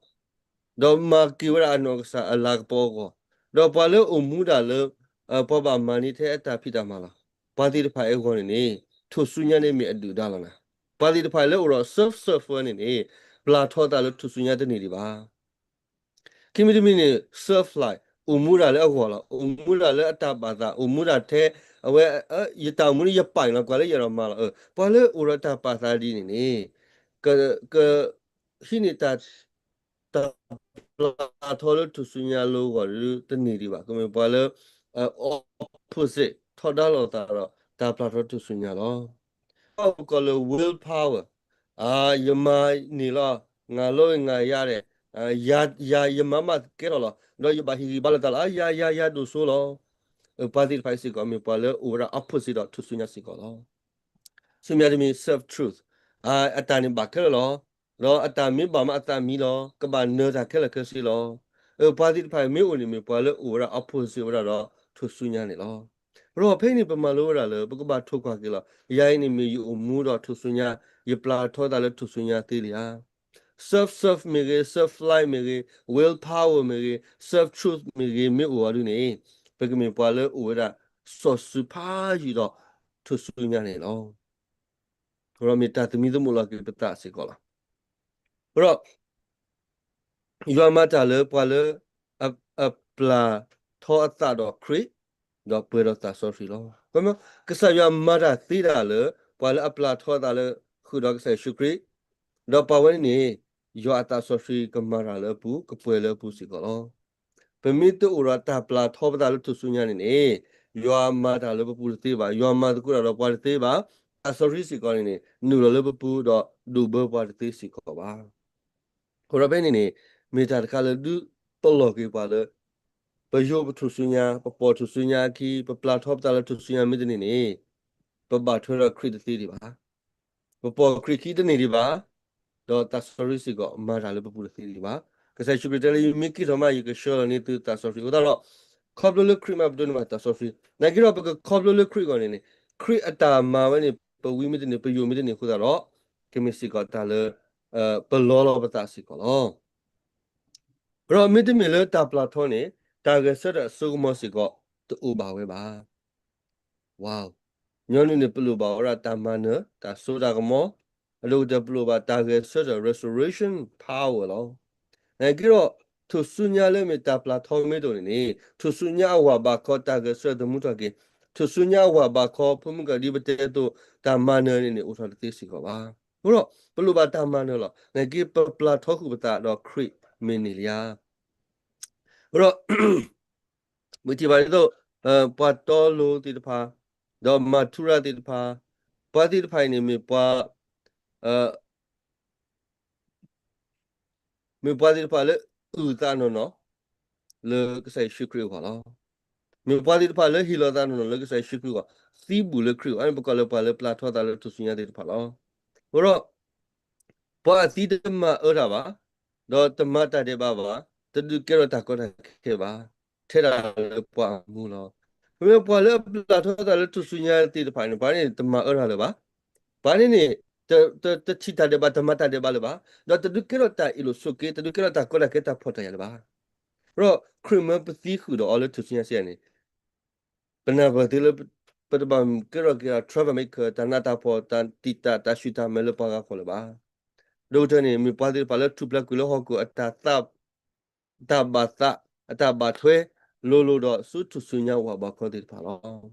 ဒီးမၤက့ၤဝဲဒၣ်အနီၢ်ကစၢ်အလၤကပီၤအဂီၢ်, ဒီးပှၤလၢအိၣ်မူဒၣ်လၢ ပှၤဘၣ်မၤန့ၢ်ထဲအတၢ်ဖံးတၢ်မၤလီၤ. ပှၤသ့ၣ်တဖၣ်အံၤအဂီၢ်န့ၣ်န့ၣ် ထူၣ်စုညါန့ၣ်မ့ၢ်အဒုၣ်အဒါလီၤနၤ. ပှၤသ့ၣ်တဖၣ်လၢအိၣ်ဒီး serve serve ဝဲန့ၣ်န့ၣ် ပျၢ်ထီသးလၢထူၣ်စုညါတန့ၢ်ဒံးဘၣ်. ခံမံၤတမံၤန့ၣ် serve life အိၣ်မူဒၣ်လၢအဂီၢ်လီၤ. အိၣ်မူဒၣ်လၢအတၢ်ဘၣ်သး, အိၣ်မူဒၣ်ထဲ အဝဲ ယတၢ်အိၣ်မူန့ၣ်ယပာ်န့ၣ်လီၤ, ကွၢ်လၢယအဲၣ်ဒိးမၤလီၤ. ပှၤလၢအိၣ်ဒီးတၢ်ပာ်သးဒ်န့ၣ်န့ၣ် က ကဟံးန့ၢ်တၢ် တၢ်ပျၢ်ထီလၢထူၣ်စုညါလိၤအဂီၢ်ဒ်တန့ၢ်ဒံးဘၣ်. ကမ့ၢ်ပှၤလၢ opposite ထီဒါလိာ်သးဒီးတၢ်ပျၢ်ထီထူၣ်စုညါလီၤ. ပကိးလၢ will power, ယမၤန့ၢ်လီၤ, ငါလီၤဂ့ၤငါယၤဒဲး, ယၤယမၤမးကဲထီၣ်လီၤ, ဒီးယဘၣ်ဟ့ၣ်ဂံၢ်ဘါလိာ်သးလီၤ, ယၤယၤယၤဒိၣ်စိလီၤ. ပှၤသ့ၣ်တဖၣ်အံၤစ့ၢ်ကီး မ့ၢ်ပှၤလၢအိၣ်ဝဲဒၣ် opposite ဒီးထူၣ်စုညါစ့ၢ်ကီးလီၤ. ဆူမဲာ်ညါတမံၤ serve truth, အတၢ်န့ၣ်ဘၣ်ခဲလၢာ်လီၤ. ဒီးအတၢ်မ့ၢ်ဘၣ်မးအသးမံလီၤ, ကဘၣ်နၢၤတၢ်ခဲလၢာ်ခဲဆ့လီၤ. ပှၤသ့ၣ်တဖၣ်အံၤမ့ၢ်အိၣ်န့ၣ် မ့ၢ်ပှၤလၢအိၣ်ဝဲဒၣ် opposite ဝဲဒၣ်ဒီးထူၣ်စုညါန့ၣ်လီၤ. ဒီးဖဲအံၤန့ၣ် ပမၤလိဝဲဒၣ်လၢ ပကဘၣ်ထိၣ်ကွၢ်က့ၤလီၤ. ယၤအံၤန့ၣ်မ့ၢ်ယအိၣ်မူဒီးထူၣ်စုညါ, ယပျၢ်ထီသးလၢထူၣ်စုညါသ့လံဧါ. Serve serve မ့ၢ်ဂ့ၤ, serve life မ့ၢ်ဂ့ၤ, will power မ့ၢ်ဂ့ၤ, serve truth မ့ၢ်ဂ့ၤ, မ့ၢ်အိၣ်အီၤဒုန့ၣ် ပကမ့ၢ်ပှၤလၢအိၣ်ဝဲဒၣ် စီၤစုၤဖးယံာ်ဒီး ထူၣ်စုညါန့ၣ်လီၤ. ဒီးမ့ၢ်တၢ်သမံသမိးလီၤက့ၤပသးစ့ၢ်ကီးလီၤ. ဒီး ယွၤမၤတၢ်လၢပှၤလၢ အပျၢ်ထီအသးဒီးခရံာ်, ဒီးပှဲၤဒီးသးစီဆှံလီၤ. ကစၢ်ယွၤမၤတၢ်သ့ဒၣ်လၢ ပှၤလၢအပျၢ်ထီအသးလၢဃုာ်ဒီးကစၢ်ယ့ၣ်ၡူးခရံာ်, ဒီးပှၤဝဲန့ၣ်န့ၣ် ယွၤအသးစီဆှံကမၤတၢ်လၢအပူၤ ကပှဲၤလၢအပူၤစ့ၢ်ကီးလီၤ. ပမ့ၢ်တအိၣ်ဒီးတၢ်ပျၢ်ထီပသးလၢထူၣ်စုညါန့ၣ်န့ၣ် ယွၤမၤတၢ်လၢပပူၤတသ့ဘၣ်. ယွၤမၤသကိးတၢ်ဒီးပှၤတသ့ဘၣ်. သးစီဆှံစ့ၢ်ကီးန့ၣ်န့ၣ် နုာ်လီၤလၢပပူၤဒီးဒိၣ်ဘၢပှၤတသ့စ့ၢ်ကီးဘၣ်. အဃိဒီးဖဲန့ၣ်န့ၣ် မ့ၢ်တၢ်တခါလၢဒုးပလီၢ်က့ၤပှၤလၢ ပယိၣ်ပထူၣ်စုညါ, ပပိာ်ထူၣ်စုညါအခံ, ပပျၢ်ထီပသးလၢထူၣ်စုညါမ့ၢ်တန့ၢ်န့ၣ် ပဘၣ်ထွဲဒီးခရံာ်တသ့ဒံးဘၣ်. ပပိာ်ခရံာ်ခံတန့ၢ်ဒံးဘၣ်, ဒီးသးစီဆှံစ့ၢ်ကီးမၤတၢ်လၢပပူၤတသ့ဒံးဘၣ်. ကစၢ်ယ့ၣ်ၡူးခရံာ်တဲလၢ ယမ့ၢ်က့ၤထီၣ်မး ယကဆှၢလီၤန့ၢ်သုသးစီဆှံအဃိသတးဒီး ခီဖျိလၢခရံာ်မးပဒိးန့ၢ်ဘၣ်သးစီဆှံ. နာ်က့ဒီးပကခီဖျိလၢခရံာ်အဂီၢ်န့ၣ်န့ၣ် ခရံာ်အတၢ်မၤဝဲန့ၣ် ပဝံမ့ၢ်တန့ၢ် ပယိၣ်မ့ၢ်တန့ၢ်အဃိသတးဒီး ကမ့ၢ်စ့ၢ်ကီးတၢ်လၢ ပလီလီၤပသးစ့ၢ်ကီးလီၤ. ဒီးမ့တမ့ၢ်လၢတၢ်ပျၢ်ထီန့ၣ် တၢ်ဂဲၤဆၢထၢၣ်အစိကမီၤစ့ၢ်ကီးတအိၣ်ဘၣ်ဝဲဘၣ်. ညီနုၢ်န့ၣ် ပလိၣ်ဘၣ်ဝဲဒၣ်တၢ်မၤနၢၤ, တၢ်စိတၢ်ကမီၤ, အဒိၣ်ကတၢၢ်ပလိၣ်ဘၣ်တၢ်ဂဲၤဆၢထၢၣ် restoration power လီၤ. နာ်က့ဒီး ထူၣ်စုညါလၢမ့ၢ်တၢ်ပျၢ်ထီမ့ၢ်တအိၣ်န့ၣ်န့ၣ် ထူၣ်စုညါအဝၤဘၣ်ခီတၢ်ဂဲၤဆၢထၢၣ်သမူထီၣ်က့ၤ, ထူၣ်စုညါအဝၤဘၣ်ခီဖိမုၣ်ကၤဒ်ပတဲအသိး တၢ်မၤနၢၤန့ၣ်န့ၣ် အိၣ်ထီၣ်တသ့စ့ၢ်ကီးဘၣ်. အဃိဒီး ပလိၣ်ဘၣ်တၢ်မၤနၢၤလီၤ. နာ်က့ပပျၢ်ထီဃုာ်ပသးဒီးခရံာ်မ့ၢ်န့ၢ်လံဧါ. အဃိဒီး ပထံၣ်ဘၣ်ဒ်သိး ပှၤတီလိၤသ့ၣ်တဖၣ်, ဒီးမၤထူရၤသ့ၣ်တဖၣ်, ပှၤသ့ၣ်တဖၣ်အံၤန့ၣ် မ့ၢ်ပှၤ မ့ၢ်ပှၤသ့ၣ်တဖၣ်လၢအုၣ်သးနီၢ်နီၢ် လၢကစၢ်ယ့ၣ်ၡူးခရံာ်အဂီၢ်လီၤ. မ့ၢ်ပှၤသ့ၣ်တဖၣ်လၢဟ့ၣ်လီၤသးနီၢ်နီၢ်လၢကစၢ်ယ့ၣ်ၡူးခရံာ်အဂီၢ်, သံဘူးလၢခရံာ်အဂီၢ်, အန့ၣ်ပကိးလၢပှၤလၢပျၢ်ထီသးလၢထူၣ်စုညါသ့ၣ်တဖၣ်လီၤ. အဃိဒီး ပှၤအသံတမၤအၢတၢ်ဘၣ်, ဒီးတမၤတၢ်ဒဲးဘးဘၣ်, တဒုးကဲထီၣ်တၢ်ကီတၢ်ခဲဘၣ်, ထဲဒၣ်လၢပှၤအမူလီၤ. မ့မ့ၢ်ပှၤလၢအပျၢ်ထီသးလၢထူၣ်စုညါသ့ၣ်တဖၣ်န့ၣ် ပှၤန့ၣ်တမၤအၢတၢ်လၢၤဘၣ်. ပှၤန့ၣ်န့ၣ် တ တ တထံၣ်တၢ်ဒဲးဘး တမၤတၢ်ဒဲးဘးလၢၤဘၣ်, ဒီးတဒုးကဲထီၣ်တၢ်အ့ၣ်လိာ်ဆိးက့, တဒုးကဲထီၣ်တၢ်ကီတၢ်ခဲတၢ်ဖှီၣ်တၢ်ယာ်လၢၤဘၣ်. ဒီးခရံာ်မၢပသံဃုာ်ဒီးအီၤလၢထူၣ်စုညါစ့ၢ်န့ၣ် ပနၢ်ပၢၢ်သ့လၢ ပတဘၣ်ကဲထီၣ်က့ၤ troublemaker တၢ်နးတၢ်ဖှီၣ် တၢ်တံာ်တာ်တၢ်ဆူၣ်တၢ်မဲာ်လၢပှၤဂၤဃီလၢၤဘၣ်. ဒိၣ်ကတၢၢ်န့ၣ် မ့ၢ်ပှၤသ့ၣ်တဖၣ်လၢထူၣ်ဖျဲးကွံာ်လၢဟီၣ်ခိၣ်အတၢ်သး အတၢ်ဘၣ်သး အတၢ်ဘၣ်ထွဲ လိၤလိၤဒီးဆူထူၣ်စုညါဝၤဘးခီသ့ၣ်တဖၣ်လီၤ.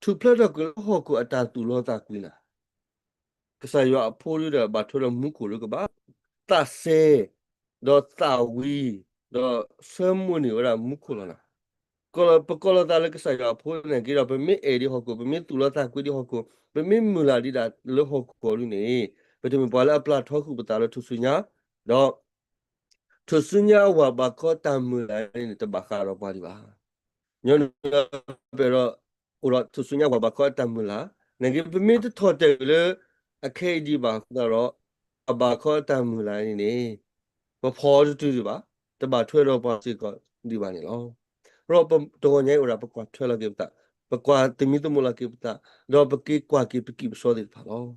ထူၣ်ဖျဲးထီၣ်ကွံာ်လၢဟီၣ်ခိၣ်အတၢ်သူၣ်လီသးကွံာ်နၤ ကစၢ်ယွၤအဖိဒုဒီးဘၣ်ထွဲဒီးမူခိၣ်လၢကဘၣ် သးစဲ ဒီးသးဝံၤ ဒီးဆၢမိၣ်န့ၢ်ဝဲဒၣ်မူခိၣ်လီၤနၤ. ပကိးလီၤသးလၢကစၢ်ယွၤအဖိန့ၣ်က့ဒီး ပမ့ၢ်အဲၣ်ဒံးဟီၣ်ခိၣ် ပမ့ၢ်သူၣ်လီသးကွံဒံးဟီၣ်ခိၣ် ပမ့ၢ်မုၢ်လၢ်ဒံးဒၣ်လၢဟီၣ်ခိၣ်ဒ်န့ၣ် ပတမ့ၢ်ပှၤလၢအပျၢ်ထီဃုာ်ပသးလၢထူၣ်စုညါ ဒီး ထူၣ်စုညါအဝၤဘးခီတၢ်မုၢ်လၢ်န့ၣ် တဘၣ်ဃးဒီးပှၤဒံးဘၣ်. ညီနုၢ်ပအဲၣ်ဒိး အိၣ်ဒီးထူၣ်စုညါဝၤဘးခီအတၢ်မုၢ်လၢ်, နာ်က့ပမ့ၢ်တထီၣ်တဲာ်လၢ အခဲအံၤဒံးဘၣ်အဃိသတးဒီး အဝၤဘးခီအတၢ်မုၢ်လၢ်န့ၣ်န့ၣ် ပဖီၣ်အီၤတတုၤဒံးဘၣ်, တဘၣ်ထွဲဒီးပှၤစ့ၢ်ကီးဒံးဘၣ်န့ၣ်လီၤ. ဒီးတဂီၤညါအံၤအိၣ်ဒၣ်ပကွၢ်ထွဲလီၤက့ၤပသး, ပကွၢ်သမံသမိးလီၤက့ၤပသး, ဒီးပက့ၤကွၢ်က့ၤပကံၢ်ပစီသ့ၣ်တဖၣ်လီၤ.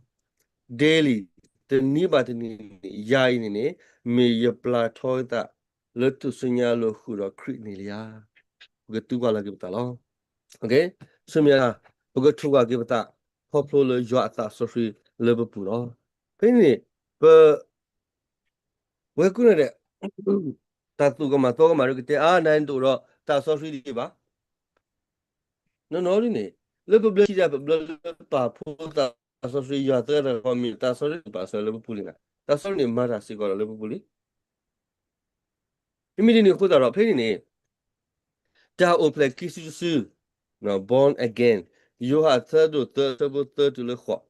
daily တနံၤဘၣ်တနံၤန့ၣ် ယၤအံၤန့ၣ်န့ၣ် မ့ၢ်ယပျၢ်ထီသး လၢထူၣ်စုညါလိာ်ဃုာ်ဒီးခရံာ်န့ၣ်လံဧါ. ပကတူၢ်ကွၢ်လီၤက့ၤပသးလီၤ. ဆူမဲာ်ညါ ပကထိၣ်ကွၢ်က့ၤပသး ခီဖျိလၢယွၤအသးစီဆှံလၢပပူၤလီၤ. ဖဲန့ၣ်န့ၣ် ပ ဝဲကွၢ်န့ၣ်ဒီး တၢ်သူၣ်ကမၣ်သီကမၣ်ဒီးကတဲအါ နတအိၣ်ဒီးသးစီဆှံဒံးဘၣ်. နီၢ်နီၢ်ဒ်န့ၣ် လၢပဘျၢထံၣ်တၢ် ပဘျၢလၢပၢ်ဖိသးစီဆှံ ယွၤသၢဂၤတဂၤဃီ မ့ၢ်သးစီဆှံန့ၣ်ပာ်စၢၤလၢပပူၤလံနၤ, သးစီဆှံန့ၣ်မၤတၢ်စ့ၢ်ကီးဒီးလၢပပူၤလံ. မ့မ့ၢ်ဒ်န့ၣ်အဃိသတးဒီး ဖဲန့ၣ်န့ၣ် တၢ်အိၣ်ဖျဲၣ်ခံစုတစု born again ယိၤဟၣ်အဆၢဒိၣ်သၢ အဆၢဖိသၢတုၤလၢဃိး,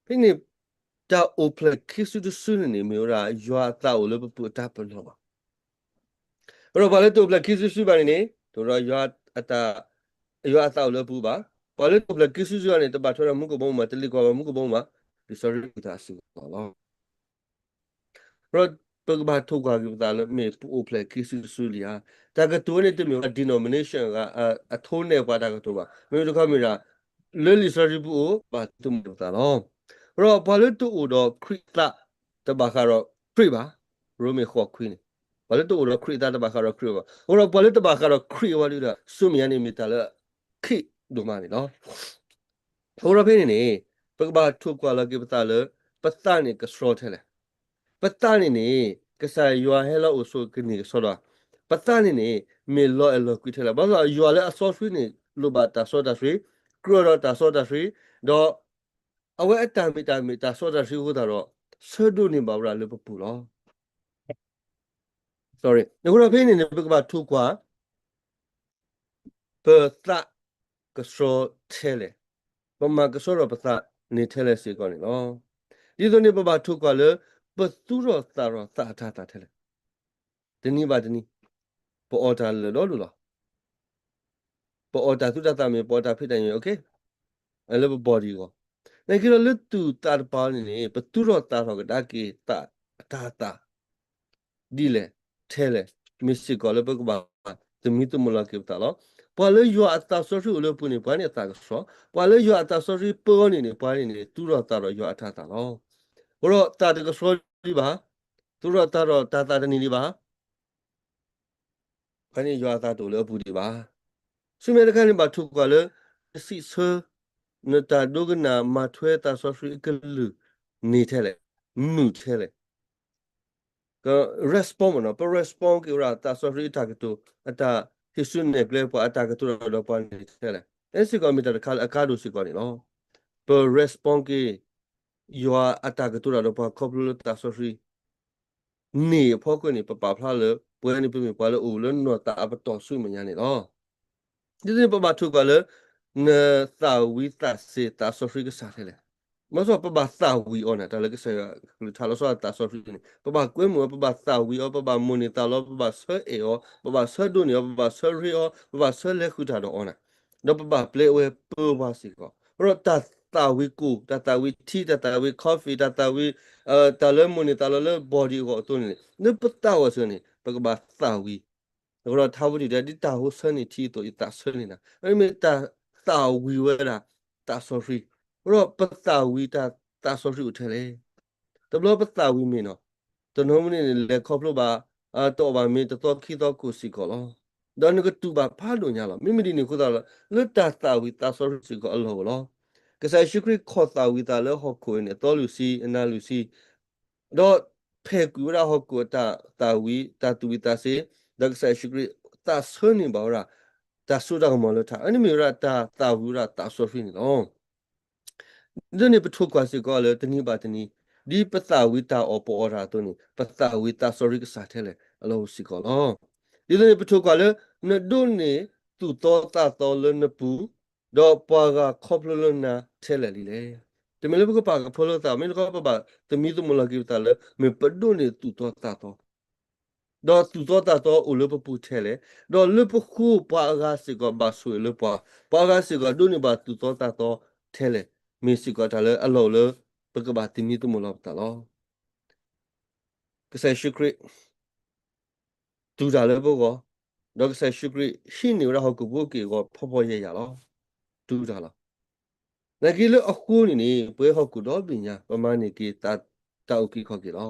ဖဲန့ၣ် တၢ်အိၣ်ဖျဲၣ်ခံစုတစုန့ၣ်န့ၣ် မ့ၢ်ဝဲဒၣ်ယွၤအသးအိၣ်လၢပပူၤအတၢ်ပနီၣ်ဘၣ်. အဃိဒီးပှၤလၢတအိၣ်ဖျဲၣ်ခံစုတစုဘၣ်န့ၣ်န့ၣ် တအိၣ်ဒီးယွၤအတၢ် ယွၤအသးအိၣ်လၢအပူၤဘၣ်. ပှၤလၢတအိၣ်ဖျဲၣ်ခံစုတစုဘၣ်န့ၣ် တဘၣ်ထွဲဒီးမူခိၣ်ဘီမုၢ်ဘၣ်, တလ့ၣ်ကွၢ်ဘၣ်မူခိၣ်ဘီမုၢ်ဘၣ်, လံာ်စီဆှံကွံာ်တၢ်အစ့ၢ်ကီးလီၤ. ဒီးပကဘၣ်ထိၣ်ကွၢ်က့ၤပသးလၢ မ့ၢ်ပအိၣ်ဖျဲၣ်ခံစုတစုလံဧါ. တၢ်ကတိၤဝဲန့ၣ်တမ့ၢ်ဝဲ denomination အ အထိးနဲၣ်ပှၤတၢ်ကတိၤဘၣ်. မ့မ့ၢ်တခီမ့ၢ်ဒၣ် လၢလံာ်စီဆှံပူၤအိၣ် ဘၣ်သမူပသးလီၤ. ဒီးပှၤလၢတအိၣ်ဒီးခရံာ်အသး တဘၣ်ဃးဒီးခရံာ်ဘၣ်. ရိမ့ၤဃိးခွံန့ၣ် ပှၤလၢတအိၣ်ဒီးခရံာ်အသး တဘၣ်ဃးဒီးခရံာ်ဘၣ်. အဃိဒီးပှၤလၢတဘၣ်ဃးဒီးခရံာ်အဝဲဒၣ်ဒီး ဆူမဲာ်ညါန့ၣ်မ့ၢ်တၢ်လၢခံဒိၣ်မးန့ၣ်လီၤ. အဃိဒီးဖဲန့ၣ်န့ၣ် ပကဘၣ်ထိၣ်ကွၢ်လီၤက့ၤပသးလၢ ပသးန့ၣ်ကဆှီထဲလဲၣ်. ပသးန့ၣ်န့ၣ် ကစၢ်ယွၤဟဲလီၤအိၣ်ဆိးကန့ၢ်ကဆှီဒီး ပသးန့ၣ်န့ၣ် မ့ၢ်လီၤအဲၣ်လီၤကွံထဲလဲၣ်. ဘၣ်ဆၣ်ယွၤလၢအစီဆှံန့ၣ် လိၣ်ဘၣ်တၢ်စီတၢ်ဆှံ, ကြၢးဒီးတၢ်စီတၢ်ဆှံ, ဒီး အဝဲအတၢ်မ့ၢ်တၢ်မ့ၢ်တၢ်စီတၢ်ဆှံအဃိသတးဒီး ဆၢဒိးန့ၢ်ဘၣ်ဝဲဒၣ်လၢပပူၤလီၤ. အဃိဒီးဖဲန့ၣ်န့ၣ် ပကဘၣ်ထိၣ်ကွၢ် ပသးကဆှီထဲလဲၣ်, ပမၤကဆှီထီၣ်ပသးန့ၣ်ထဲလဲၣ်စ့ၢ်ကီးန့ၣ်လီၤ. ဒ်သိးန့ၣ် ပဘၣ်ထိၣ်ကွၢ်လၢ ပသူၣ်ထီၣ်သးထီၣ်သးအတၤသၣ်ထဲလဲၣ်. တနံၤဘၣ်တနံၤ ပအီၣ်တၢ်လၢာ်ဒီဒူၣ်လီၤ. ပအီၣ်တၢ်သူတၢ်သၣ်မ့ၢ် ပအီၣ်တၢ်ဖံးတၢ်ညၣ် okay လၢပ body အဂီၢ်, နာ်က့ဒီးလၢသူၣ်သးတပၤန့ၣ်န့ၣ် ပသူၣ်ထီၣ်သးထီၣ်ကဒါက့ၤသးအတၤသၣ် ဒ်လဲၣ်ထဲလဲၣ်, မ့ၢ်စ့ၢ်ကီးလၢပကဘၣ်သမံသမိးလီၤက့ၤပသးလီၤ. ပှၤလၢယွၤအသးစီဆှံအိၣ်လၢအပူၤန့ၣ် ပှၤန့ၣ်အသးကဆှီ, ပှၤလၢယွၤအသးစီဆှံပၢအီၤန့ၣ်န့ၣ် ပှၤန့ၣ်န့ၣ် သူၣ်ထီၣ်သးထီၣ်ယွၤအတၤသၣ်လီၤ. အဃိဒီးသးတကဆှီဒံးဘၣ်, သူၣ်ထီၣ်သးထီၣ်တၤသၣ်တန့ၢ်ဒံးဘၣ် ဖဲန့ၣ်ယွၤအသးတအိၣ်လၢအပူၤဒံးဘၣ်. ဆူမဲာ်တခါန့ၣ်ဘၣ်ထိၣ်ကွၢ်လၢ နစံးဆၢ နတၢ်ဒိကနၣ်မၤထွဲသးစီဆှံအကလုၢ်န့ၢ်ထဲလဲၣ်, မုာ်ထဲလဲၣ်. က respond မ့ၢ်နီၤ, ပ respond က့ၤဝဲဒၣ်သးစီဆှံအတၢ်ကတိၤ အတၢ်ဟံးစုနဲၣ်ကျဲပှၤအတၢ်ကတိၤဒီးပှၤန့ၣ်ထဲလဲၣ်. အဲစ့ၢ်ကီးမ့ၢ်တၢ်တခါလၢအကါဒိၣ်စ့ၢ်ကီးန့ၣ်လီၤ. ပ respond က့ၤ ယွၤအတၢ်ကတိၤတၢ်ဒီးပှၤခီဖျိလၢသးစီဆှံ န့ၢ်အဖီခိၣ်န့ၣ် ပပာ်ဖျါလၢ ပဝဲန့ၣ်ပမ့ၢ်ပှၤလၢအိၣ်လၢနီၢ်သးအပတီၢ်ဆူမဲာ်ညါန့ၣ်လီၤ. ဒ်သိးန့ၣ် ပဘၣ်ထိၣ်ကွၢ်လၢ နသးဝံသးစဲၤသးစီဆှံကစၢ်ထဲလဲၣ်. မ့ၢ်စီၤ ပဘၣ်သးဝံၤအီၤန့ၣ် တၢ်လၢကစၢ်ယွၤကလုၢ်ကထါလီၤဆီဒၣ်သးစီဆှံန့ၣ် ပဘၣ်ကွဲမုာ်အီၤ, ပဘၣ်သးဝံၤအီၤ, ပဘၣ်မိၣ်န့ၢ်သးလီ, ပဘၣ်ဆၢအဲၣ်အီၤ, ပဘၣ်ဆၢဒိးန့ၢ်အီၤ, ပဘၣ်ဆၢရ့အီၤ, ပဘၣ်ဆၢလဲၤဃုာ်တၢ်ဒီးအီၤန့ၣ်, ဒီးပဘၣ်ပျဲအဝဲပၢပှၤစ့ၢ်ကီး. အဃိဒီးတၢ်သးဝံၤကိၣ်, တၢ်သးဝံၤထံ, တၢ်သးဝံၤ coffee, တၢ်သးဝံၤ တၢ်လၢမိၣ်န့ၢ်သးလီလၢ body အဂီၢ်အသိးန့ၣ်န့ၣ် လၢပသးဝံၤစ့ၢ်ကီးန့ၣ် ပကဘၣ်သးဝံၤ. အဃိဒီးထါဝံၤတံၢ်တဲ ဒ်တၢ်ဟိဆၢန့ၢ်ထံအသိး ယသးဆၢန့ၢ်နၤ, မ့ၢ်တၢ်သးဝံၤဝဲဒၣ်သးစီဆှံ. အဃိဒီးပသးဝံၤတၢ်သးစီဆှံအိၣ်ထဲလဲၣ်. တဘျီပသးဝံၤမ့ၢ်နီၤ, တနီၤမ့ၢ်န့ၣ် လဲၤခီဖျိဘၣ် တအီၣ်ဘၣ်မ့ၤတသီခံသီကိၣ်စ့ၢ်ကီးလီၤ. ဒီးနကတူၢ်ဘၣ်ဖးဒိၣ်ညါလီၤ. မ့မ့ၢ်ဒ်န့ၣ်အဃိသတးဒီး လၢတၢ်သးဝံၤသးစီဆှံစ့ၢ်ကီးအလီၢ်အိၣ်လီၤ. ကစၢ်ယ့ၣ်ၡူးခရံာ်ခီၣ်သးဝံၤသးလၢဟီၣ်ခိၣ်အံၤန့ၣ် အသီလွံၢ်ဆံ အနၤလွံၢ်ဆံ ဒီးဖဲးကွံာ်ဝဲဒၣ်ဟီၣ်ခိၣ်အတၢ်သးဝံၤ တၢ်သူၣ်ဝံၤသးစဲၤ, ဒီးကစၢ်ယ့ၣ်ၡူးခရံာ်သးဆၢန့ၢ်ဘၣ်ဝဲဒၣ် တၢ်စိတၢ်ကမီၤလၢထး, အန့ၣ်မ့ၢ်ဝဲဒၣ်တၢ်သးဝံၤဝဲဒၣ်သးစီဆှံန့ၣ်လီၤ. ဒ်န့ၣ်ပထိၣ်ကွၢ်စ့ၢ်ကီးလၢတနံၤဘၣ်တနံၤ, ဒ်ပသးဝံၤတၢ်အီၣ်ပအီတၢ်အသိးန့ၣ် ပသးဝံၤသးစီဆှံကစၢ်ထဲလဲၣ်အလီၢ်အိၣ်စ့ၢ်ကီးလီၤ. ဒ်သိးန့ၣ်ပထိၣ်ကွၢ်လၢ နဒိးန့ၢ်သူၣ်သီသးသီလၢနပူၤ, ဒီးပှၤဂၤခီဖျိလၢနၤထဲလဲၣ်လံလဲၣ်. တမ့ၢ်လၢပကပာ်ကဖၢလၢသး, မ့ၢ်တခီပဘၣ်သမံသမိးလီၤက့ၤပသးလၢ မ့ၢ်ပဒိးန့ၢ်သူၣ်သီသးသီ ဒီးသူၣ်သီသးသီအိၣ်လၢပပူၤထဲလဲၣ်, ဒီးလၢပဃိပှၤအဂၤစ့ၢ်ကီးဘၣ်ဆိၣ်ဂ့ၤလၢပှၤ, ပှၤအဂၤစ့ၢ်ကီးဒိးန့ၢ်ဘၣ်သူၣ်သီသးသီထဲလဲၣ်, မ့ၢ်စ့ၢ်ကီးတၢ်လၢအလီၢ်အိၣ်လၢ ပကဘၣ်သမံသမိးလီၤပသးလီၤ. ကစၢ်ယ့ၣ်ၡူးခရံာ် တူၢ်တၢ်လၢပဂီၢ်, ဒီးကစၢ်ယ့ၣ်ၡူးခရံာ်ဟံးန့ၢ်ဝဲဒၣ်ဟီၣ်ခိၣ်ဖိက့ၢ်ဂီၤဖီဖီယဲၢ်ယဲၢ်လီၤ. တူၢ်တၢ်လီၤ. နာ်က့လၢအဃိန့ၣ်န့ၣ် ပဝဲဟီၣ်ခိၣ်ဒီဘ့ၣ်ညါ ပမၤန့ၢ်က့ၤတၢ်အုၣ်က့ၤခီၣ်က့ၤလီၤ.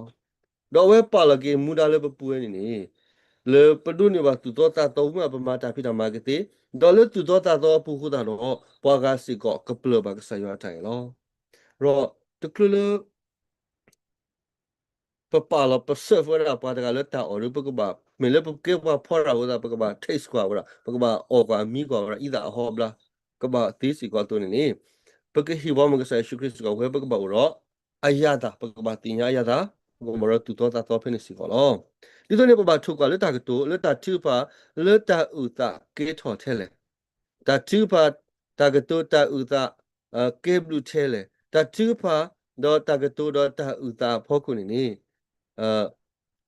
ဒီးအဝဲပာ်လီၤက့ၤမူဒါလၢပပူၤဝဲန့ၣ်န့ၣ် လၢပဒိးန့ၢ်ဘၣ်သူၣ်သီသးသီဝံၤမး ပမၤတၢ်ဖံးတၢ်မၤကသ့, ဒီးလၢသူၣ်သီသးသီအပူၤအဃိသတးဒီး ပှၤဂၤစ့ၢ်ကီးကပျၢ်ဘၣ်ကစၢ်ယွၤအတၢ်အဲၣ်လီၤ. ဒီးတချုးလၢ ပပာ်လီၤပစၢၣ်ဝဲဒၣ်ပှၤတဂၤလၢတၢ်အီၣ်ဒီး ပကဘၣ် မ့ၢ်လၢပကဲပှၤဖီတၢ်အဃိသတး ပကဘၣ် taste ကွၢ်ဝဲဒၣ်, ပကဘၣ်အီၣ်ကွၢ်မံကွၢ်ဝဲဒၣ် အံသၣ်အဟီအဘျါ ကဘၣ်သ့စ့ၢ်ကီးအသိးန့ၣ်န့ၣ် ပကဟ့ၣ်ဘီမုၢ်ကစၢ်ယ့ၣ်ၡူးခရံာ်စ့ၢ်ကီး ဝဲပကဘၣ်အိၣ်ဒီးအယၤသၣ်, ပကဘၣ်သ့ၣ်ညါအယၤသၣ်, ပကဘၣ်အိၣ်ဒီးသူၣ်သီသးသီဖဲန့ၣ်စ့ၢ်ကီးလီၤ. ဒ်သိးန့ၣ် ပဘၣ်ထိၣ်ကွၢ်လၢတၢ်ကတိၤ, လၢတၢ်ထုကဖၣ်, လၢတၢ်အုၣ်သးကဲထီၣ်ထဲလဲၣ်. တၢ်ထုကဖၣ်, တၢ်ကတိၤ, တၢ်အုၣ်သး ကဲဘျုးထဲလဲၣ်. တၢ်ထုကဖၣ် ဒီးတၢ်ကတိၤဒီးတၢ်အုၣ်သးအဖီခိၣ်န့ၣ်န့ၣ်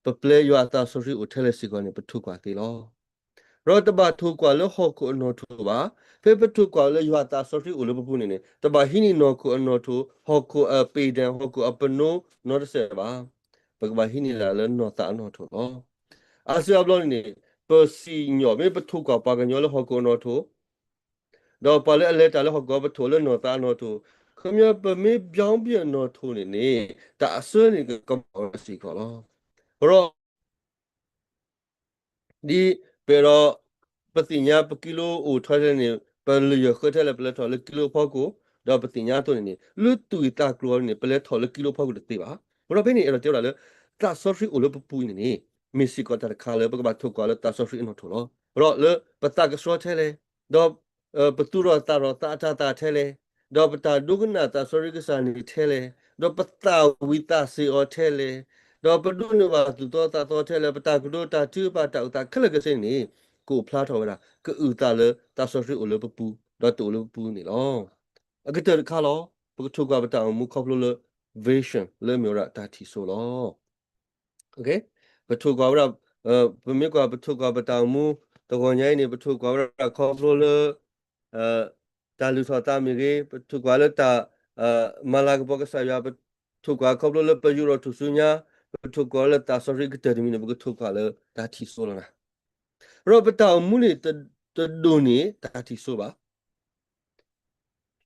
ပပျဲယွၤအသးစီဆှံအိၣ်ထဲလဲၣ်စ့ၢ်ကီးန့ၣ် ပထိၣ်ကွၢ်သ့လီၤ. ဒီးတဘၣ်ထိၣ်ကွၢ်လၢဟီၣ်ခိၣ်အနီၣ်ထိၣ်ဘၣ်. ဖဲပထိၣ်ကွၢ်လၢယွၤအသးစီဆှံအိၣ်လၢပပူၤန့ၣ်န့ၣ် တဘၣ်ဟံးန့ၢ်နီၢ်ခိၣ်အနီၣ်ထိၣ်, ဟီၣ်ခိၣ်အပ့ၤဒဲၣ်, ဟီၣ်ခိၣ်အပနိနီတစဲးဘၣ်. ပကဘၣ်ဟံးန့ၢ်ဒၣ်လၢနီၢ်သးအနီၣ်ထိၣ်လီၤ. အါစုအါဘျီန့ၣ်န့ၣ် ပစံၣ်ညီၣ် မ့ၢ်ပထိၣ်ကွၢ်ပှၤကညီလၢဟီၣ်ခိၣ်အနီၣ်ထိၣ် ဒီးပှၤလၢအလဲၤတၢ်လၢဟီၣ်ခိၣ် ပထိၣ်လၢနီၢ်သးအနီၣ်ထိၣ်, ခီပညီ ပမ့ၢ်ဘၣ်ဘၣ်အနီၣ်ထိၣ်န့ၣ်န့ၣ် တၢ်အစၢန့ၣ်ကကမၣ်ဝဲစ့ၢ်ကီးလီၤ. ဒီး ဒ်ပအဲၣ်ဒိး ပသ့ၣ်ညါပကံလိအိၣ်ထီထဲန့ၣ် ပလုၢ်ယၢၢ်ဃၢထဲလဲၣ် ပလဲၤထီၣ်လၢကံလိအဖီခိၣ်, ဒီးပသ့ၣ်ညါအသိးန့ၣ်န့ၣ် လၢသူၣ်ဝံၣ်သးကျိၤအီၤန့ၣ် ပလဲၤထီၣ်လၢကံလိဖီခိၣ်တသ့ဘၣ်. အဃိဒီးဖဲန့ၣ် အဲၣ်ဒိးတဲဝဲဒၣ်လၢ သးစီဆှံအိၣ်လၢပပူၤအံၤန့ၣ်န့ၣ် မ့ၢ်စ့ၢ်ကီးတၢ်တခါလၢပကဘၣ်ထိၣ်ကွၢ်လၢသးစီဆှံအနီၣ်ထိၣ်လီၤ. ဒီးလၢပသးကဆှီထဲလဲၣ်, ဒီး ပသူၣ်ထီၣ်သးထီၣ်သးအတၤသၣ်ထဲလဲၣ်, ဒီးပတၢ်ဒိကနၣ်သးစီဆှံကစၢ်န့ၣ်ထဲလဲၣ်, ဒီးပသးဝံၣ်သးစ့ၤအီၤထဲလဲၣ်, ဒီးပဒိးန့ၢ်ဘၣ်သူၣ်သီသးသီထဲလဲၣ်, ပတၢ်ကတိၤတၢ်ထုကဖၣ်တၢ်အိၣ်သးခဲလၢာ်ခဲဆ့န့ၣ် ကအိၣ်ဖျါထီၣ်ဝဲဒၣ် ကအုၣ်သးလၢသးစီဆှံအိၣ်လၢပပူၤ ဒီးတအိၣ်လၢပပူၤန့ၣ်လီၤ. အကတၢၢ်တခါလီၤ, ပကထိၣ်ကွၢ်ပတၢ်အိၣ်မူခီဖျိလၢ vision လၢမ့ၢ်ဝဲဒၣ်တၢ်ထံၣ်စိလီၤ. ပထိၣ်ကွၢ်ဝဲဒၣ်, ပမ့ၢ်ကွၢ်ပထိၣ်ကွၢ်ပတၢ်အိၣ်မူ တဂီၤညါအံၤန့ၣ် ပထိၣ်ကွၢ်ဝဲဒၣ်ခီဖျိလၢ တၢ်လုၢ်ထီၣ်သးမ့ၢ်ဂ့ၤ, ပထိၣ်ကွၢ်လၢတၢ် မၤလၤကပီၤကစၢ်ယွၤ, ပထိၣ်ကွၢ်ခီဖျိလၢပယူးထီၣ်ထူၣ်စုညါ, ပထိၣ်ကွၢ်လၢသးစီဆှံကတၢၢ်တမံၤန့ၣ် ပကထိၣ်ကွၢ်လၢတၢ်ထံၣ်စိလီၤနၤ. ဒီးပတၢ်အိၣ်မူန့ၣ် တဒိၣ်န့ၢ်တၢ်ထံၣ်စိဘၣ်.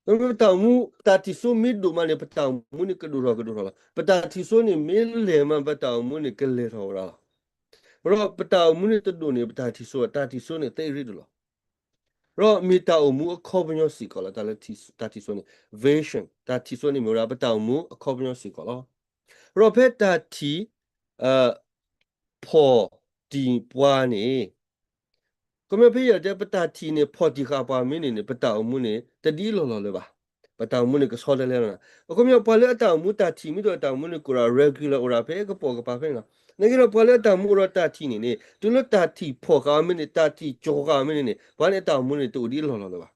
ပတၢ်အိၣ်မူ တၢ်ထံၣ်စိမ့ၢ်ဒိၣ်မးန့ၣ် ပတၢ်အိၣ်မူန့ၣ်ကဒိၣ်ထီၣ်ကဒိၣ်ထီၣ်လီၤ. ပတၢ်ထံၣ်စိန့ၣ်မ့ၢ်လဲၢ်မး ပတၢ်အိၣ်မူန့ၣ်ကလဲၢ်ထီၣ်ဝဲဒၣ်လီၤ. ဒီးပတၢ်အိၣ်မူန့ၣ်တဒိၣ်န့ၢ်ပတၢ်ထံၣ်စိ, တၢ်ထံၣ်စိန့ၣ်သ့အရ့ဒိၣ်လီၤ. ဒီးမ့ၢ်တၢ်အိၣ်မူအခီပညီစ့ၢ်ကီးလီၤ. တၢ်လၢ တၢ်ထံၣ်စိန့ၣ် vision, တၢ်ထံၣ်စိန့ၣ်မ့ၢ်ဝဲဒၣ်ပတၢ်အိၣ်မူအခီပညီစ့ၢ်ကီးလီၤ. ဒီးဖဲတၢ်ထံၣ် ဖီၣ်တံၢ်ပှၤန့ၣ် ခီပညီဖဲယတဲပတၢ်ထံၣ်န့ၣ် ဖီၣ်တံၢ်ဃာ်ပှၤမ့ၢ်န့ၣ်န့ၣ် ပတၢ်အိၣ်မူန့ၣ် တဒ်အလီၢ်လီၢ်လၢၤဘၣ်. ပတၢ်အိၣ်မူန့ၣ်ကဆီတလဲလီၤ. အခီပညီပှၤလၢအတၢ်အိၣ်မူတၢ်ထံၣ်မ့ၢ်ဒီးအတၢ်အိၣ်မူန့ၣ် ကအိၣ်ဒီး regular အိၣ်ဒီးဖဲကပိာ်ကပၤဖဲန့ၣ်လီၤ. နာ်က့ဒီးပှၤလၢအတၢ်အိၣ်မူအိၣ်ဒီးတၢ်ထံၣ်န့ၣ်န့ၣ် တုၤလၢတၢ်ထံၣ်ဖီၣ်ဃာ်အီၤမ့ၢ်န့ၣ် တၢ်ထံၣ်ကၠီဃာ်အီၤမ့ၢ်န့ၣ်န့ၣ် ပှၤန့ၣ်အတၢ်အိၣ်မူန့ၣ် တအိၣ်ဒ်အလီၢ်လီၢ်လၢၤဘၣ်.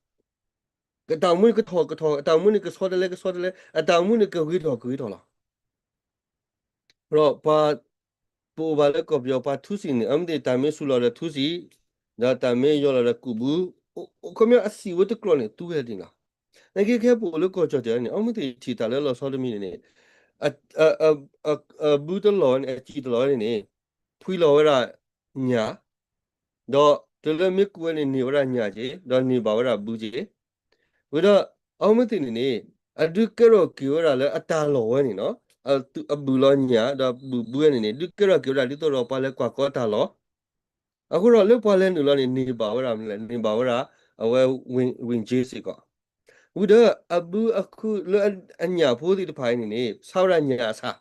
အတၢ်အိၣ်မူန့ၣ်ကထီၣ်ကထီၣ်, အတၢ်အိၣ်မူန့ၣ်ကဆီတလဲကဆီတလဲ, အတၢ်အိၣ်မူန့ၣ်ကဂ့ၤထီၣ်ကဂ့ၤထီၣ်လီၤ. ဒီးပှၤ ပအိၣ်ဘၣ်လၢကီၢ်ပယီၤပှၤထူစံးန့ၣ် အမ့ၢ်သ့ၣ်တၢ်မ့ၢ်စူၤလီၤဒီးထူစံး, ဒီးတၢ်မ့ၢ်ယီၤလီၤဒီးကူးဘု, ခီပညီအစံးဝဲတကျိာ်န့ၣ် သူဝဲဒၣ်န့ၣ်လီၤ. နာ်က့ခဲပအိၣ်လၢကီၢ်ကၠီၣ်တဲာ်န့ၣ် အမ့ၢ်သ့ၣ်ထံၣ်တၢ်လၢလီၤဆီတမံၤန့ၣ်န့ၣ် အဘုတလီၢ်န့ၣ် အစံာ်တလီၢ်န့ၣ်န့ၣ် ဖှံလီၤဝဲဒၣ်ညၣ်, ဒီးတုၤလၢမ့ၢ်ကူးဝဲန့ၣ်န့ၢ်ဝဲဒၣ်ညၣ်က့ၤ ဒီးန့ၢ်ဘၣ်ဝဲဒၣ်ဘုက့ၤ ဝံၤဒီး အမ့ၢ်သ့ၣ်န့ၣ်န့ၣ် အဒုးကဲထီၣ်က့ၤဝဲဒၣ်လၢအတၢ်လီၢ်ဝဲန့ၣ်လီၤ. အဘုၣ်လီၤညၣ် ဒီးဘုၣ်ဘုဝဲန့ၣ်န့ၣ် ဒုးကဲထီၣ်က့ၤဝဲဒၣ်ဒ်သိးဒီးပှၤလဲၤကွၢ်ကီတၢ်လီၢ်. အဃိဒီးလၢပှၤလဲၤနုာ်လီၤန့ၣ် န့ၢ်ဘၣ်ဝဲဒၣ်မနုၤလဲၣ်, န့ၢ်ဘၣ်ဝဲဒၣ် အဝဲ ဝ့ၢ်က့ၤစ့ၢ်ကီး. ဝံၤဒီးအဘုအခုလၢအညၣ်ဖိသ့ၣ်တဖၣ်အံၤန့ၣ်န့ၣ် ဆါဝဲဒၣ်ညၣ်အဆၣ်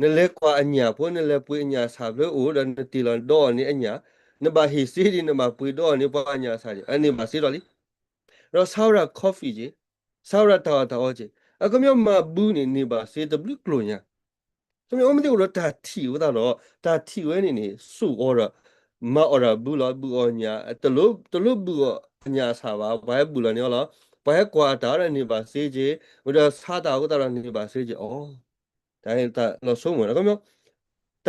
နလဲၤကွၢ်အညၣ်ဖိ နလဲၤပှ့ၤအညၣ်ဆၣ်ဖျၢၣ်အိၣ် ဒီးနတ့ၢ်လီၤဒီးအီၤန့ၣ်အညၣ်, နဘၣ်ဟ့ၣ်စ့ဒံး နဘၣ်ပှ့ၤဒီးအီၤန့ၣ် ပှၤအညၣ်အဆၣ်န့ၣ် အန့ၢ်ဘၣ်စ့ဒီးလံ. ဒီးဆါဝဲဒၣ် coffee က့ၤ, ဆါဝဲဒၣ်တၢ်အီၣ်တၢ်အီက့ၤ, အခီပညီမၤဘုန့ၣ် န့ၢ်ဘၣ်စ့တဘျုးကျိၤညါ. ခီပညီအမ့ၢ်သ့ၣ်အိၣ်ဒီးတၢ်ထံၣ်ဝဲသတးဒီး တၢ်ထံၣ်ဝဲန့ၣ်န့ၣ် စိာ်အီၤဒီး မၤအီၣ်ဒီးဘုလီၤ, ဘုအီၣ်ညၣ်, တလိၣ်ဘုအီၣ်ညၣ်အဆၣ်ဘၣ်, ပှၤဟဲဘုၣ်လီၤန့ၢ်အီၤလီၤ. ပှၤဟဲကွၢ်အတၢ်ဒီးန့ၢ်ဘၣ်စ့က့ၤ, ဝံၤဒီးဆါတၢ်အဃိသတးဒီးန့ၢ်ဘၣ်စ့က့ၤအီၤ တၢ်လီၤဆိကမိၣ် တၢ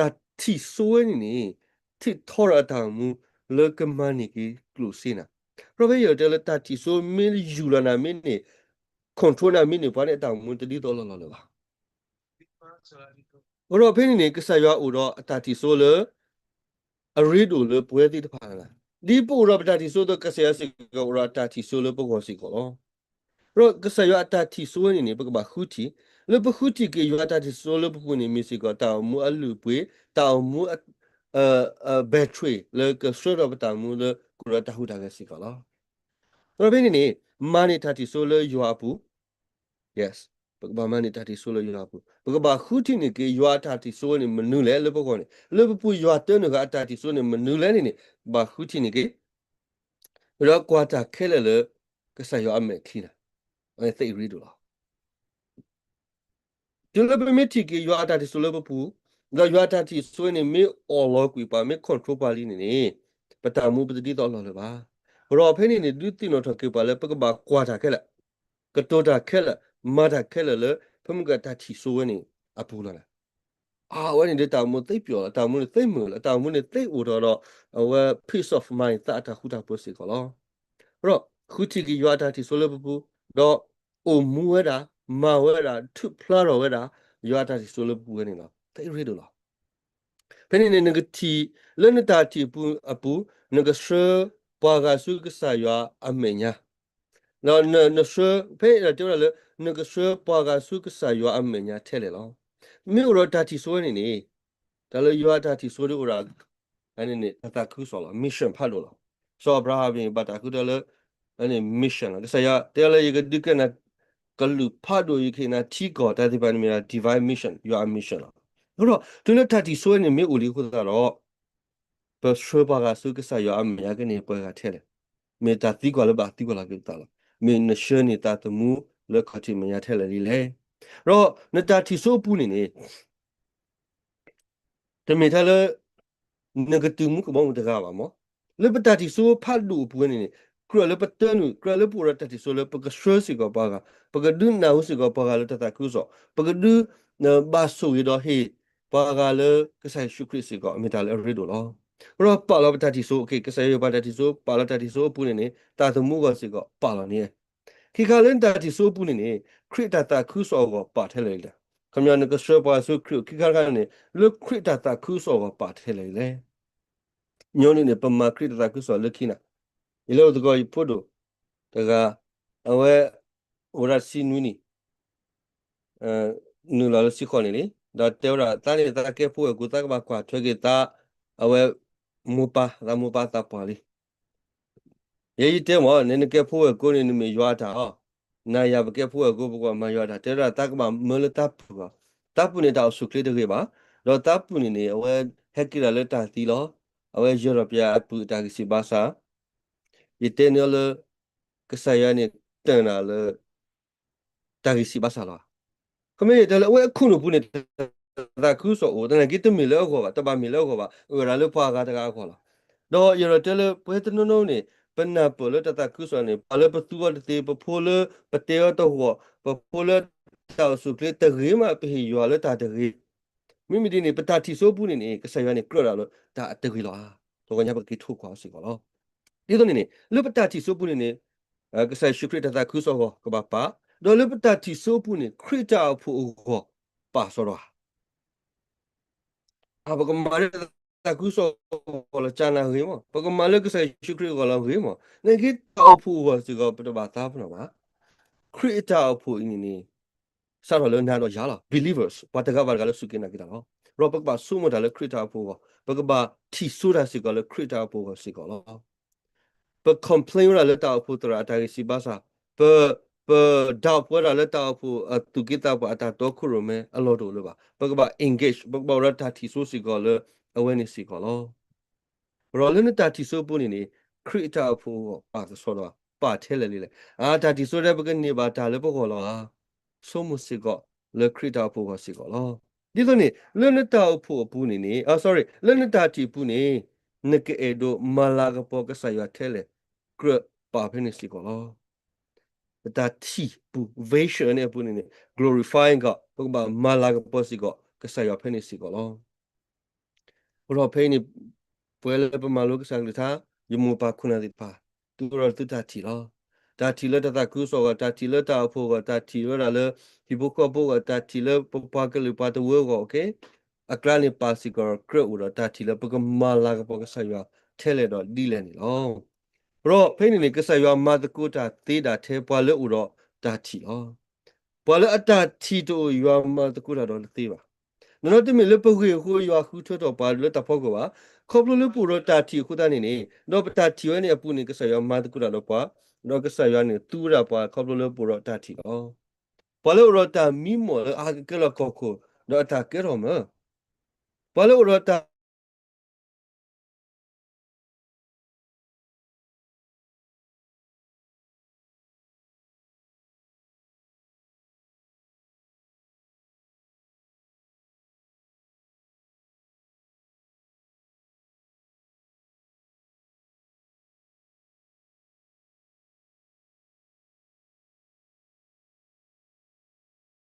်ထံၣ်စိဝဲန့ၣ်န့ၣ် ထံၣ်ထီဒီးအတၢ်အိၣ်မူ လၢကမၤန့ၢ်က့ၤကျိၣ်စ့နၤ. ဒီးဖဲယတဲလၢတၢ်ထံၣ်စိမ့ၢ်ယူၢ်လီၤနၤမ့ၢ်န့ၣ် control နၤမ့ၢ်န့ၣ် ပှၤန့ၣ်အတၢ်အိၣ်မူတဒ်သိးလီၢ်လီၢ်လၢၤဘၣ်. ဒီးဖဲန့ၣ်န့ၣ် ကစၢ်ယွၤအိၣ်ဒီးအတၢ်ထံၣ်စိလၢ အရ့ဒိၣ်လၢပဝဲသ့ၣ်တဖၣ်လၢ်, ဒ်ပအိၣ်ဒီးပတၢ်ထံၣ်စိအသိး ကစၢ်ယွၤစ့ၢ်ကီးအိၣ်ဒီးအတၢ်ထံၣ်စိလၢပဂီၢ်စ့ၢ်ကီးလီၤ. ဒီးကစၢ်ယွၤအတၢ်ထံၣ်စိဝဲန့ၣ်န့ၣ် ပကဘၣ်ဃုထံၣ်, လၢပဃုထံၣ်က့ၤယွၤအတၢ်ထံၣ်စိလၢပပူၤန့ၣ် မ့ၢ်စ့ၢ်ကီးတၢ်အိၣ်မူအလုၢ်အပှ့ၤ, တၢ်အိၣ်မူ battery လၢကဆှၢထီၣ်ပတၢ်အိၣ်မူလၢကအိၣ်ဒီးတၢ်ဟူးတၢ်ဂဲၤစ့ၢ်ကီးလီၤ. ဒီးဖဲန့ၣ်န့ၣ် မၤန့ၢ်တၢ်ထံၣ်စိလၢယွၤအပူၤ Yes, ပကဘၣ်မၤန့ၢ်တၢ်ထံၣ်စိလၢယွၤအပူၤ, ပကဘၣ်ဃုထံၣ်န့ၢ်က့ၤ ယွၤအတၢ်ထံၣ်စိဝဲန့ၣ် မနုၤလဲၣ်လၢပဂီၢ်န့ၣ်, လၢပပူၤယွၤတၢနုာ်ဃာ်အတၢ်ထံၣ်စိန့ၣ် မနုၤလဲၣ်န့ၣ်န့ၣ် ဘၣ်ဃုထံၣ်န့ၢ်က့ၤ, ဒီးကွၢ်တၢ်ခဲလၢာ်လၢ ကစၢ်ယွၤအမဲာ်ချံနၤ, သ့ၣ်အရ့ဒိၣ်လီၤ. တုၤလၢပမ့ၢ်ထံၣ်က့ၤယွၤအတၢ်ထံၣ်စိလၢပပူၤ, ဒီးယွၤအတၢ်ထံၣ်စိန့ၣ် မ့ၢ်အိၣ်လီၤကွံာ်ပှၤ မ့ၢ် control ပှၤလံန့ၣ်န့ၣ်, ပတၢ်အိၣ်မူပတဒ်သိးလီၢ်လၢၤဘၣ်. ဒီးဖဲန့ၣ်န့ၣ် ဒုးသ့ၣ်နီၣ်ထီၣ်က့ၤပှၤလၢပကဘၣ်ကွၢ်တၢ်ခဲလၢာ်, ကတိၤတၢ်ခဲလၢာ်, မၤတၢ်ခဲလၢာ်လၢ ဖဲမုၢ်ကတၢၢ်တၢ်ထံၣ်စိဝဲန့ၣ်အပူၤလီၤ. အဝဲန့ၣ်ဒီးတၢ်အိၣ်မူသ့ပျီၣ်လီၤ, တၢ်အိၣ်မူန့ၣ်သ့မုာ်လီၤ, တၢ်အိၣ်မူန့ၣ်သ့အိၣ်ထီၣ်ဒီး အဝဲ peace of mind သးအတၢ်ဃူတၢ်ဖိးစ့ၢ်ကီးလီၤ. ဒီးဃုထံၣ်က့ၤယွၤအတၢ်ထံၣ်စိလၢပပူၤ, ဒီးအိၣ်မူဝဲဒၣ်, မၤဝဲဒၣ်, ထုးဖျါထီၣ်ဝဲဒၣ် ယွၤအတၢ်ထံၣ်စိလၢပပူၤဝဲန့ၣ်လီၤ. သ့ၣ်အရ့ဒိၣ်လီၤ. ဖဲန့ၣ်န့ၣ် နကထံၣ်လၢနတၢ်ထံၣ်ပူၤအပူၤ, နကဆှၢပှၤဂၤဆူကစၢ်ယွၤအမဲာ်ညါ ဒီးနဆှၢ, ဖဲတဲဝဲဒၣ်လၢ နကဆှၢပှၤဂၤဆူကစၢ်ယွၤအမဲာ်ညါထဲလဲၣ်လီၤ. မ့ၢ်အိၣ်ဒီးတၢ်ထံၣ်စိဝဲန့ၣ်န့ၣ်, တၢ်လၢယွၤအတၢ်ထံၣ်စိဒ်အိၣ်ဒၣ် အန့ၣ်န့ၣ် တၢ်သးခုကစီၣ်လီၤ, mission ဖးဒိၣ်လီၤ. စီၤအၤဘြၤဟၣ်မ့ၢ်ဘၣ်တၢ်ဃုထၢလၢ လၢန့ၣ် mission လီၤ. ကစၢ်ယွၤတဲလၢယကဒုးကဲနၤကလုာ်ဖးဒိၣ် ယကဟ့ၣ်နၤထံကီၢ် တၢ်သ့ၣ်တဖၣ်န့ၣ်မ့ၢ်ဒၣ် divine mission, ယွၤအ mission လီၤ. အဃိဒီး တုၤလၢတၢ်ထံၣ်စိဝဲန့ၣ်မ့ၢ်အိၣ်လံအဃိသတးဒီး ပဆှၢပှၤဂၤဆူကစၢ်ယွၤအမဲာ်ညါကန့ၢ်ပှၤဂၤထဲလဲၣ်. မ့ၢ်တၢ်သံကွၢ်လၢဘၣ်သံကွၢ်လီၤက့ၤပသးလီၤ. မ့ၢ်နဆှၢန့ၢ်သးသမူလၢခီၣ်ထံးမဲာ်ညါထဲလဲၣ်ဒ်လဲၣ်. ဒီးနတၢ်ထံၣ်စိအပူၤန့ၣ်န့ၣ် တမ့ၢ်ထဲလၢ နကတုၤမူကဘီမုၢ်တဂၤဘၣ်မး. လၢပတၢ်ထံၣ်စိဖးဒိၣ်အပူၤန့ၣ်န့ၣ် ကြၢးလၢပတၢနုာ် ကြၢးလၢပအိၣ်ဒီးတၢ်ထံၣ်စိလၢပကဆှၢစ့ၢ်ကီးပှၤဂၤ, ပကဒုးနၢ်ဟူစ့ၢ်ကီးပှၤဂၤလၢတၢ်သးခုကစီၣ်, ပကဒုး ဘၣ်ဆိၣ်ဂ့ၤဒီးဟ့ၣ်ပှၤဂၤလၢကစၢ်ယ့ၣ်ၡူးခရံာ်စ့ၢ်ကီး မ့ၢ်တၢ်လၢအရ့ဒိၣ်လီၤ. ဒီးပာ်လီၤပတၢ်ထံၣ်စိ, ကစၢ်ယွၤပာ်တၢ်ထံၣ်စိ, ပာ်လီၤတၢ်ထံၣ်စိအပူၤန့ၣ်န့ၣ် တၢ်သမူအဂီၢ်စ့ၢ်ကီးပာ်လီၤန့ၣ် ခံခါလၢနတၢ်ထံၣ်စိအပူၤန့ၣ်န့ၣ် ခရံာ်တၢ်သးခုကစီၣ်အဂီၢ်ပာ်ထဲလဲၣ်လဲၣ်. ခီပညီနကဆှၢပှၤဆူခရံာ်အအိၣ် ခံခါတခါန့ၣ် လၢခရံာ်တၢ်သးခုကစီၣ်အဂီၢ်ပာ်ထဲလဲၣ်လဲၣ်. ညီနုၢ်န့ၣ် ပမၤခရံာ်တၢ်သးခုကစီၣ်လၢခံနၤ. ယလဲၤအိၣ်သကိးယဖိဒိၣ်တဂၤ, အဝဲ အိၣ်ဒၣ်တဆံနွံနံၣ် နုာ်လီၤလၢဆံဃိးနံၣ်လံ, ဒီးတဲဝဲဒၣ် သးန့ၣ်သးကဲဖိဝဲၢ်ကိာ် သးကဘၣ်ကွၢ်ထွဲက့ၤသး, အဝဲ မိၢ်ပၢ် သးမိၢ်ပၢ်သးပှၢ်လံ. ယဲယတဲမ့ၢ် နနကဲဖိဝဲၢ်ကိာ်န့ၣ် နမ့ၢ်ယွၤအတၢ်အီၤ, နၤယၤပကဲဖိဝဲၢ်ကိာ် ပကဘၣ်မၤယွၤအတၢ်, တဲဝဲဒၣ်သးကဘၣ်မၢလၢသးပုၢ်အီၤ, သးပုၢ်န့ၣ်တၢ်အိၣ်ဆူၣ်ချ့တဂ့ၤဘၣ်, ဒီးသးပုၢ်န့ၣ်န့ၣ် အဝဲဟဲက့ၤတၢ်လၢတၢ်သံလီၤ, အဝဲယၢၤထီၣ်ပယၤအပုၢ်အတၢ်ဂံၢ်စၢ်ဘါစၢ်, ယတဲန့ၢ်အီၤလၢ ကစၢ်ယွၤန့ၣ် တၢၢ်နၤလၢ တၢ်ဂံၢ်စၢ်ဘါစၢ်လီၤ. ခီမ့ၢ်န့ၣ် တၢ်လၢအဝဲအခိၣ်နူာ်ပူၤန့ၣ် တၢ်သးခုကစီၣ်အိၣ်, သနာ်က့တမ့ၢ်လၢအဂီၢ်ဘၣ်, တဘၣ်မ့ၢ်လၢအဂီၢ်ဘၣ်, အဝဲဒၣ်လၢပှၤအဂၤတဂၤအဂီၢ်လီၤ. ဒီးယအဲၣ်ဒိးတဲလၢ ပဝဲတနီၤနီၤန့ၣ် ပနၢ်ပၢၢ်လၢတၢ်သးခုကစီၣ်န့ၣ် ပှၤလၢပသူအီၤတသ့, ပဖိလၢပတဲအီၤတဂီၢ်, ပဖိလၢတၢ်အိၣ်ဆူၣ်ချ့တဂ့ၤမး ပဟ့ၣ်ယွၤလၢတၢ်တဂ့ၤ. မ့မ့ၢ်ဒ်န့ၣ် ပတၢ်ထံၣ်စိပူၤန့ၣ်န့ၣ် ကစၢ်ယွၤန့ၣ်ကြၢးဒၣ်လၢတၢ်အတဂ့ၤလီၤဧါ. တဂီၤညါပကက့ၤထိၣ်ကွၢ်အီၤစ့ၢ်ကီးလီၤ. ဒ်သိးန့ၣ်န့ၣ် လၢပတၢ်ထံၣ်စိပူၤန့ၣ်န့ၣ် ကစၢ်ယ့ၣ်ၡူးခရံာ်တၢ်သးခုကစီၣ်အဂီၢ်ကဘၣ်ပာ်, ဒီးလၢပတၢ်ထံၣ်စိပူၤန့ၣ် ခရံာ်တၢ်အိၣ်ဖှိၣ်အဂီၢ်ပာ်စီဒီးဧါ. ပကမၤလၢတၢ်သးခုကစီၣ်အဂီၢ်လီၤ ကၢ်နၤဂ့ၤမး, ပကမၤလၢကစၢ်ယ့ၣ်ၡူးခရံာ်အဂီၢ်လီၤဂ့ၤမး, သနာ်က့တၢ်အိၣ်ဖှိၣ်အဂီၢ်စ့ၢ်ကီး ပတဘၣ်သးပ့ၤနီၣ်ဘၣ်. ခရံာ်အတၢ်အိၣ်ဖှိၣ်အံၤန့ၣ်န့ၣ် စးထီၣ်လၢနၤဒီးယၤလီၤ, believers ပှၤတဂၤဘၣ်တဂၤလၢစူၢ်က့ၤနာ်က့ၤတၢ်လီၤ. ဒီးပကဘၣ်ဆိကမိၣ်တၢ်လၢခရံာ်တၢ်အိၣ်ဖှိၣ်အဂီၢ်, ပကဘၣ်ထံၣ်စိတၢ်စ့ၢ်ကီးလၢခရံာ်တၢ်အိၣ်ဖှိၣ်အဂီၢ်စ့ၢ်ကီးလီၤ. ပ complain ဝဲဒၣ်လၢတၢ်အိၣ်ဖှိၣ်သရၣ်အတၢ်ဂံၢ်စၢ်ဘါစၢ်, ပ ပ doubt ဝဲဒၣ်လၢတၢ်အိၣ်ဖှိၣ်အသူၣ်က့သးပှၢ်အတၢ်တီခိၣ်ရိၣ်မဲအလီၢ်တအိၣ်လၢၤဘၣ်. ပကဘၣ် engage, ပကဘၣ်အိၣ်ဒီးတၢ်ထံၣ်စိစ့ၢ်ကီးလၢအဝဲန့ၣ်စ့ၢ်ကီးလီၤ. ဒီးလၢနတၢ်ထံၣ်စိပူၤန့ၣ်န့ၣ် ခရံာ်အတၢ်အိၣ်ဖှိၣ်အဂီၢ်ပာ်ကစီဒီး ပာ်ထဲလဲၣ်လံလဲၣ်. အါ တၢ်ထံၣ်စိဒဲး ပကန့ၢ်ဘၣ်တၢ်လၢပဂီၢ်လီၤဧါ. ဆိကမိၣ်စ့ၢ်ကီးလၢခရံာ်တၢ်အိၣ်ဖှိၣ်အဂီၢ်စ့ၢ်ကီးလီၤ. ဒ်သိးန့ၣ် လၢနတၢ်အိၣ်ဖှိၣ်အပူၤန့ၣ်န့ၣ်, အ sorry, လၢနတၢ်ထံၣ်အပူၤန့ၣ် နကအဲၣ်ဒိးမၤလၤကပီၤကစၢ်ယွၤထဲလဲၣ်, ကြၢးပာ်ဖဲန့ၣ်စ့ၢ်ကီးလီၤ. ပတၢ်ထံၣ်ပူၤ vision န့ၣ်အပူၤန့ၣ်န့ၣ် glorifying God, ပကဘၣ်မၤလၤကပီၤစ့ၢ်ကီး ကစၢ်ယွၤဖဲန့ၣ်စ့ၢ်ကီးလီၤ. အဃိဒီးဖဲအံၤန့ၣ် ပဝဲလၢပမၤလိကစၢ်ကလုၢ်ကထါ, ယမိၢ်ပၢ်ခိၣ်နၢ်သ့ၣ်တဖၣ်, သုအိၣ်ဒီးသုတၢ်ထံၣ်လီၤ. တၢ်ထံၣ်လၢတၢ်သးခုကစီၣ်အဂီၢ်, တၢ်ထံၣ်လၢတၢ်အိၣ်ဖှိၣ်အဂီၢ်, တၢ်ထံၣ်လၢတၢ်အိၣ်ဖှိၣ်အဂီၢ်, တၢ်ထံၣ်လၢပပှၤကလုာ်ပှၤတဝၢအဂီၢ်, အကျါန့ၣ်ပာ်စ့ၢ်ကီးကြၢးအိၣ်ဒီးတၢ်ထံၣ်လၢပကမၤလၤကပီၤကစၢ်ယွၤထဲလဲၣ်ဒီးဒ်လဲၣ်န့ၣ်လီၤ. အဃိဒီးဖဲန့ၣ်န့ၣ် ကစၢ်ယွၤမၤသကိးတၢ်သ့ဒၣ်ထဲပှၤလၢအိၣ်ဒီးတၢ်ထံၣ်လီၤ. ပှၤလၢအတၢ်ထံၣ်တအိၣ် ယွၤမၤသကိးတၢ်ဒီးတသ့ဘၣ်. နီၢ်နီၢ်တမ့ၢ်လၢပဂ့ၢ်အဃိ ယွၤဃုထၢထီၣ်ပှၤလၢတၢ်ဖီခိၣ်ဘၣ်. ခီဖျိလၢပအိၣ်ဒီးတၢ်ထံၣ်အဃိသတးန့ၣ်န့ၣ်, ဒီးပတၢ်ထံၣ်ဝဲန့ၣ်အပူၤန့ၣ် ကစၢ်ယွၤမၤသကိးတၢ်ဒီးပှၤ, ဒီးကစၢ်ယွၤန့ၣ်သူဝဲဒၣ်ပှၤခီဖျိလၢပအိၣ်ဒီးတၢ်ထံၣ်လီၤ. ပှၤလၢအိၣ်ဒီးတၢ်မံမီၢ်လၢအကကဲလီၤကီၢ်ခိၣ် ဒီးအတၢ်ကဲထီၣ်မၢ, ပှၤ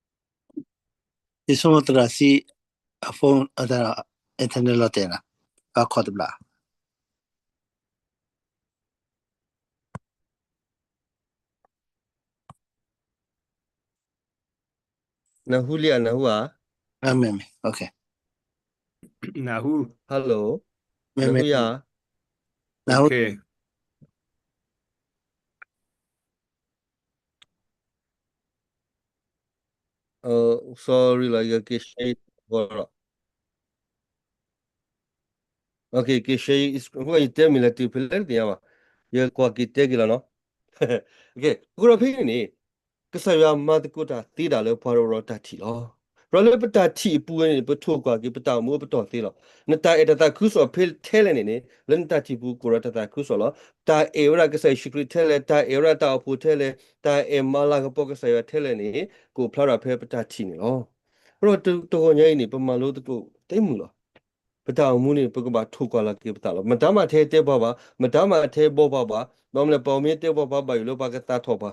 လၢအိၣ်ဒီးတၢ် ယဆိကမိၣ်သရၣ်စံ အ phone အတၢ် internet လီၤတဲာ်နၤ, အခီၣ်တဘျီ နၢ်ဟူလံဧါ, နၢ်ဟူဧါ, မ့ၢ်မ့ၢ်, နၢ်ဟူ, hello, မ့ၢ်မ့ၢ်, နၢ်ဟူယၤ, နၢ်ဟူ, sorry လီၤ, ယက့ၤ share ဂီၤဒီး က့ၤ share ယတဲမ့ၢ်လၢတုၤဖဲလဲၣ်တသ့ၣ်ညါဘၣ်, ယကွၢ်က့ၤတဲက့ၤလီၤနီၤ. အဃိဒီးဖဲန့ၣ်န့ၣ် ကစၢ်ယွၤမၤသကိးတၢ်သ့ဒၣ်လၢပှၤတအိၣ်ဒီးတၢ်ထံၣ်လီၤ. ပှၤလၢပတၢ်ထံၣ်အပူၤဝဲန့ၣ် ပထိၣ်ကွၢ်က့ၤပတၢ်အိၣ်မူအပတီၢ်သ့လီၤ. နတၢ်အဲၣ်တၢ်သးခုကစီၣ်ဖဲထဲလဲၣ်န့ၣ်န့ၣ် လၢနတၢ်ထံၣ်ပူၤကအိၣ်ဒီးတၢ်သးခုကစီၣ်လီၤ. တၢ်အဲၣ်ဝဲဒၣ်ကစၢ်ယ့ၣ်ၡူးခရံာ်ထဲလဲၣ်, တၢ်အဲၣ်ဝဲဒၣ်တၢ်အိၣ်ဖှိၣ်ထဲလဲၣ်, တၢ်အဲၣ်မၤလၤကပီၤကစၢ်ယွၤထဲလဲၣ်န့ၣ် ကအိၣ်ဖျါဒၣ်ဖဲပတၢ်ထံၣ်န့ၣ်လီၤ. အဃိဒီးတဂီၤညါအံၤန့ၣ် ပမၤလိသကိးတမုာ်လီၤ. ပတၢ်အိၣ်မူန့ၣ် ပကဘၣ်ထိၣ်ကွၢ်လီၤက့ၤပသးလီၤ. မတၤမးထဲတဲပှၤဘၣ်, မတၤမးထဲဘီပှၤဘၣ်, ဘၣ်မနုၤလဲၣ် ပှၤမ့ၢ်တဲပှၤ ပှၤဘၣ်ယိၣ်လၢပှၤကသးထီၣ်ပှၤ,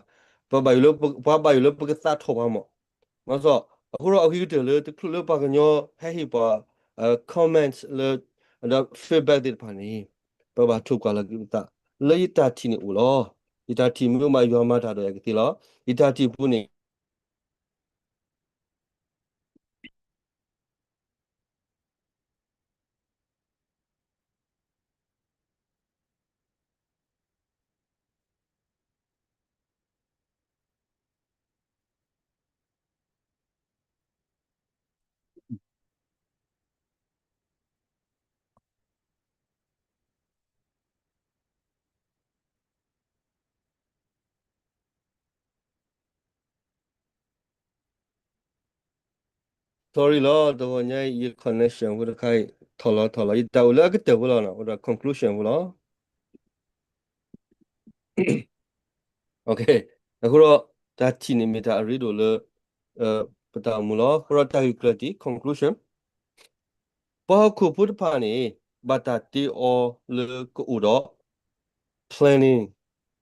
ပဘၣ်ယိၣ်လၢပ ပှၤဘၣ်ယိၣ်လၢပကသးထီၣ်ပှၤမး. မ့ၢ်စီ, အဃိဒီးအဂ့ၤကတၢၢ်လၢတချုးလၢပှၤကညီဟဲဟ့ၣ်ပှၤ comment လၢ ဒီး feedback သ့ၣ်တဖၣ်န့ၣ် ပဘၣ်ထိၣ်ကွၢ်လီၤက့ၤပသး လၢယတၢ်ထံၣ်န့ၣ်အိၣ်လီၤ. ယတၢ်ထံၣ်မ့ၢ်အိၣ်မး ယွၤမၤတၢ်ဒီးယၤကသ့လီၤ. ယတၢ်ထံၣ်ပူၤန့ၣ် Sorry လီၤ, တဂီၤညါအံၤ ယ connection ဖိတခါအံၤ ထီၣ်လီၤထီၣ်လီၤ, ယတၢ်အိၣ်လၢအကတၢၢ်ဖိလီၤနီၤ, အိၣ်ဒီး conclusion ဖိလီၤ. အဃိဒီး တၢ်ထံၣ်န့ၣ်မ့ၢ်တၢ်အရ့ဒိၣ်လၢ ပတၢ်အိၣ်မူလီၤ. အဃိဒီးတၢ်ဂ့ၢ်ကျၢၢ်တံၢ် conclusion ပှၤဟီၣ်ခိၣ်ဖိတဖၣ်န့ၣ် ဘၣ်တၢ်တ့အီၤလၢကအိၣ်ဒီး planning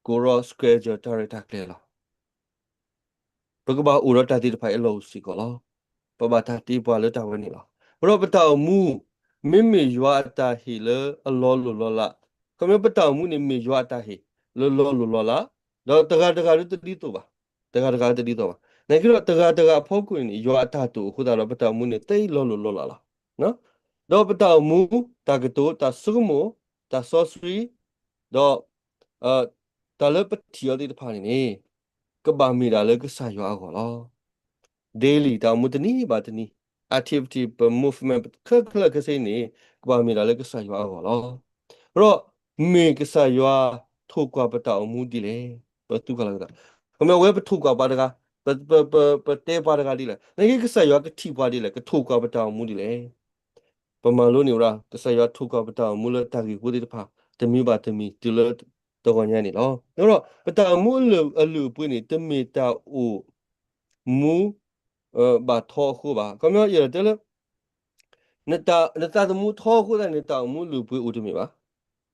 ကအိၣ်ဒီး schedule တၢ်ရဲၣ်တၢ်ကျဲၤလီၤ. ပကဘၣ်အိၣ်ဒီးတၢ်သ့ၣ်တဖၣ်အလီၢ်အိၣ်စ့ၢ်ကီးလီၤ. ပဘၣ်တၢ်တ့ပှၤလၢတၢ်ဝဲန့ၣ်လီၤ. အဃိဒီးပတၢ်အိၣ်မူ မ့မ့ၢ်ယွၤအတၢ်ဟ့ၣ်လၢအလီၤလိၢ်လီၤလး, ခီဖျိပတၢ်အိၣ်မူန့ၣ်မ့ၢ်ယွၤအတၢ်ဟ့ၣ်လၢလီၤလိၢ်လီၤလး, ဒီးတဂၤတဂၤဒၣ်တဒ်သိးဘၣ်, တဂၤတဂၤဒၣ်တဒ်သိးဘၣ်. နာ်က့ဒီးတဂၤတဂၤအဖီခိၣ်န့ၣ် ယွၤအတၢ်တိာ်အဃိသတးဒီး ပတၢ်အိၣ်မူန့ၣ် သ့လီၤလိၢ်လီၤလးလီၤ. ဒီးပတၢ်အိၣ်မူ တၢ်ကတိၤ တၢ်ဆိကမိၣ် တၢ်စီဆှံ ဒီး တၢ်လၢပထံၣ်အီၤသ့ၣ်တဖၣ်န့ၣ်န့ၣ် ကဘၣ်မ့ၢ်ဒၣ်လၢကစၢ်ယွၤအဂီၢ်လီၤ. daily တၢ်အိၣ်မူတနံၤဘၣ်တနံၤ activity ပ movement ပခဲလၢာ်ခဲဆ့န့ၣ် ကဘၣ်မ့ၢ်ဒၣ်လၢကစၢ်ယွၤအဂီၢ်လီၤ. ဒီးမ့ၢ်ကစၢ်ယွၤထိၣ်ကွၢ်ပတၢ်အိၣ်မူဒ်လဲၣ်. ပသူၣ်ကလၢ်ကသး, ခီဖျိအဝဲပထိၣ်ကွၢ်ပှၤတဂၤ, ပ ပ ပ ပတဲပှၤတဂၤဒ်လဲၣ်. နာ်က့ကစၢ်ယွၤကထံၣ်ပှၤဒ်လဲၣ်, ကထိၣ်ကွၢ်ပတၢ်အိၣ်မူဒ်လဲၣ်. ပမၤလိန့ၢ်ဝဲဒၣ် ကစၢ်ယွၤထိၣ်ကွၢ်ပတၢ်အိၣ်မူလၢတၢ်ဂ့ၢ်ဖိသ့ၣ်တဖၣ် တမံၤဘၣ်တမံၤ တုၤလၢတဂီၤညါန့ၣ်လီၤ. အဃိဒီး ပတၢ်အိၣ်မူအလုၢ်အပှ့ၤန့ၣ် တမ့ၢ်တၢ်အိၣ်မူ ဘၣ်ထီအဃိဘၣ်. ခီဖျိယအဲၣ်ဒိးတဲလၢ နသးသမူထီအဃိသတးန့ၣ် နတၢ်အိၣ်မူအလုၢ်အပှ့ၤအိၣ်တမ့ၢ်ဘၣ်.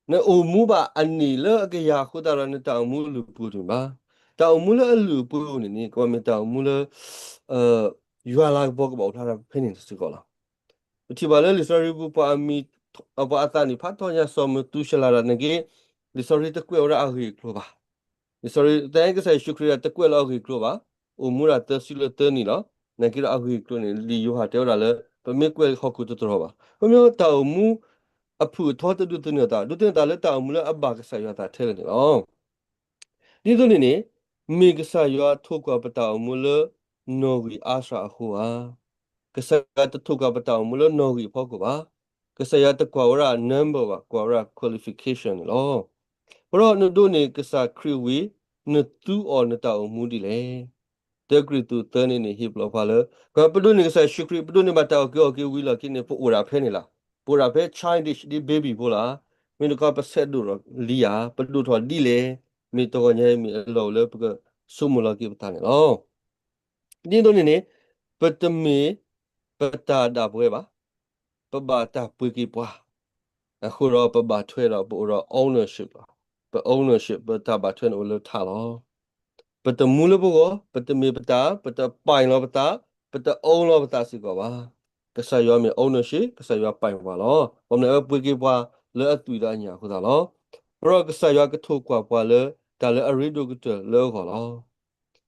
နအိၣ်မူဘၣ်အနံၣ်လၢအကယၤအဃိသတးဒီး နတၢ်အိၣ်မူအလုၢ်အပှ့ၤအိၣ်တမ့ၢ်ဘၣ်. တၢ်အိၣ်မူလၢအလုၢ်အပှ့ၤအိၣ်န့ၣ်န့ၣ် ကဘၣ်မ့ၢ်တၢ်အိၣ်မူလၢ ယွၤလၤကပီၤကဘၣ်အိၣ်ဖျါထီၣ်ဖဲန့ၣ်စ့ၢ်ကီးလီၤ. ပထံၣ်ဘၣ်လၢလံာ်စီဆှံပူၤ ပှၤအမံၤ ပှၤအသးနံၣ်ဖးထီညါ စီၤမသူၤၡလးဒၣ်နာ်က့ လံာ်စီဆှံတကွဲးဝဲဒၣ်အဂ့ၢ်အကျိၤဘၣ်. လံာ်စီဆှံ သနာ်က့ကစၢ်ယ့ၣ်ၡူးခရံာ်တကွဲးလၢအဂ့ၢ်အကျိၤဘၣ်. အိၣ်မူဒၣ်သၢဆံလၢသၢနံၣ်လီၤ. နာ်က့ဒီးအဂ့ၢ်အကျိၤန့ၣ် လံာ်ယိၤဟၣ်တဲဝဲဒၣ်လၢ ပမ့ၢ်ကွဲးဟီၣ်ခိၣ်တတြီၤဘၣ်. ခီဖျိတၢ်အိၣ်မူအဖုၣ်အထီတဒိးသန့ၤအသး, ဒိးသန့ၤအသးလၢတၢ်အိၣ်မူလၢအဘၣ်ကစၢ်ယွၤအသးထဲလဲၣ်န့ၣ်လီၤ. ဒ်သိးန့ၣ်န့ၣ် မ့ၢ်ကစၢ်ယွၤထိၣ်ကွၢ်ပတၢ်အိၣ်မူလၢနီၣ်ဂံၢ်အါစှၤအဃိဧါ. ကစၢ်ယွၤတထိၣ်ကွၢ်ပတၢ်အိၣ်မူလၢနီၣ်ဂံၢ်အဖီခိၣ်ဘၣ်. ကစၢ်ယွၤတကွၢ်ဝဲဒၣ် number ဘၣ်, ကွၢ်ဝဲဒၣ် qualification န့ၣ်လီၤ. အဃိဒီးနဒိးန့ၢ်ကစၢ်ခရံာ်ဝံၤ နသူအီၤနတၢ်အိၣ်မူဒ်လဲၣ်. တၢကရံၣ်သူးသၢန့ၣ်န့ၣ် ဟ့ၣ်ပလီၢ်ပှၤလၢ ပဒိးန့ၢ်ကစၢ်ယ့ၣ်ၡူးခရံာ် ပဒိးန့ၢ်ဘၣ်တၢ်အုၣ်က့ၤခီၣ်က့ၤဝံၤလီၢ်ခံန့ၣ် ပအိၣ်ဒၣ်ဖဲန့ၣ်လီၤ. ပအိၣ်ဒၣ်ဖဲ childish ဒ် baby ဖိလီၤ. မ့ၢ်တခီပဆဲးဒိၣ်ထီၣ်လံဧါ, ပဒိၣ်ထီၣ်ဒ်လဲၣ်, မ့ၢ်တဂီၤညါအံၤမ့ၢ်အလီၢ်အိၣ်လၢပကဆိကမိၣ်လီၤက့ၤပသးန့ၣ်လီၤ. ဒ်သိးန့ၣ်န့ၣ် ပတမ့ၢ်ပတၢ်ဒၣ်ပဝဲဘၣ်. ပဘၣ်တၢ်ပှ့ၤက့ၤပှၤ, အဃိဒီးပဘၣ်ထွဲဒီးပအိၣ်ဒီး ownership လီၤ. ပ ownership ပတၢ်ဘၣ်ထွဲန့ၣ်အိၣ်လၢထးလီၤ. ပတမူလၢပဂီၢ်, ပတမ့ၢ်ပတၢ်, ပတပိုင်လီၤပသး, ပတ own လီၤပသးစ့ၢ်ကီးဘၣ်. ကစၢ်ယွၤမ့ၢ် ownership, ကစၢ်ယွၤပိုင်ပှၤလီၤ. ဘၣ်မနုၤအဝဲပှ့ၤက့ၤပှၤလၢအသွံၣ်ဒီးအညၣ်အဃိသတးလီၤ. အဃိဒီးကစၢ်ယွၤကထိၣ်ကွၢ်ပှၤလၢတၢ်လၢအရ့ဒိၣ်ကတၢၢ်လၢအဂီၢ်လီၤ.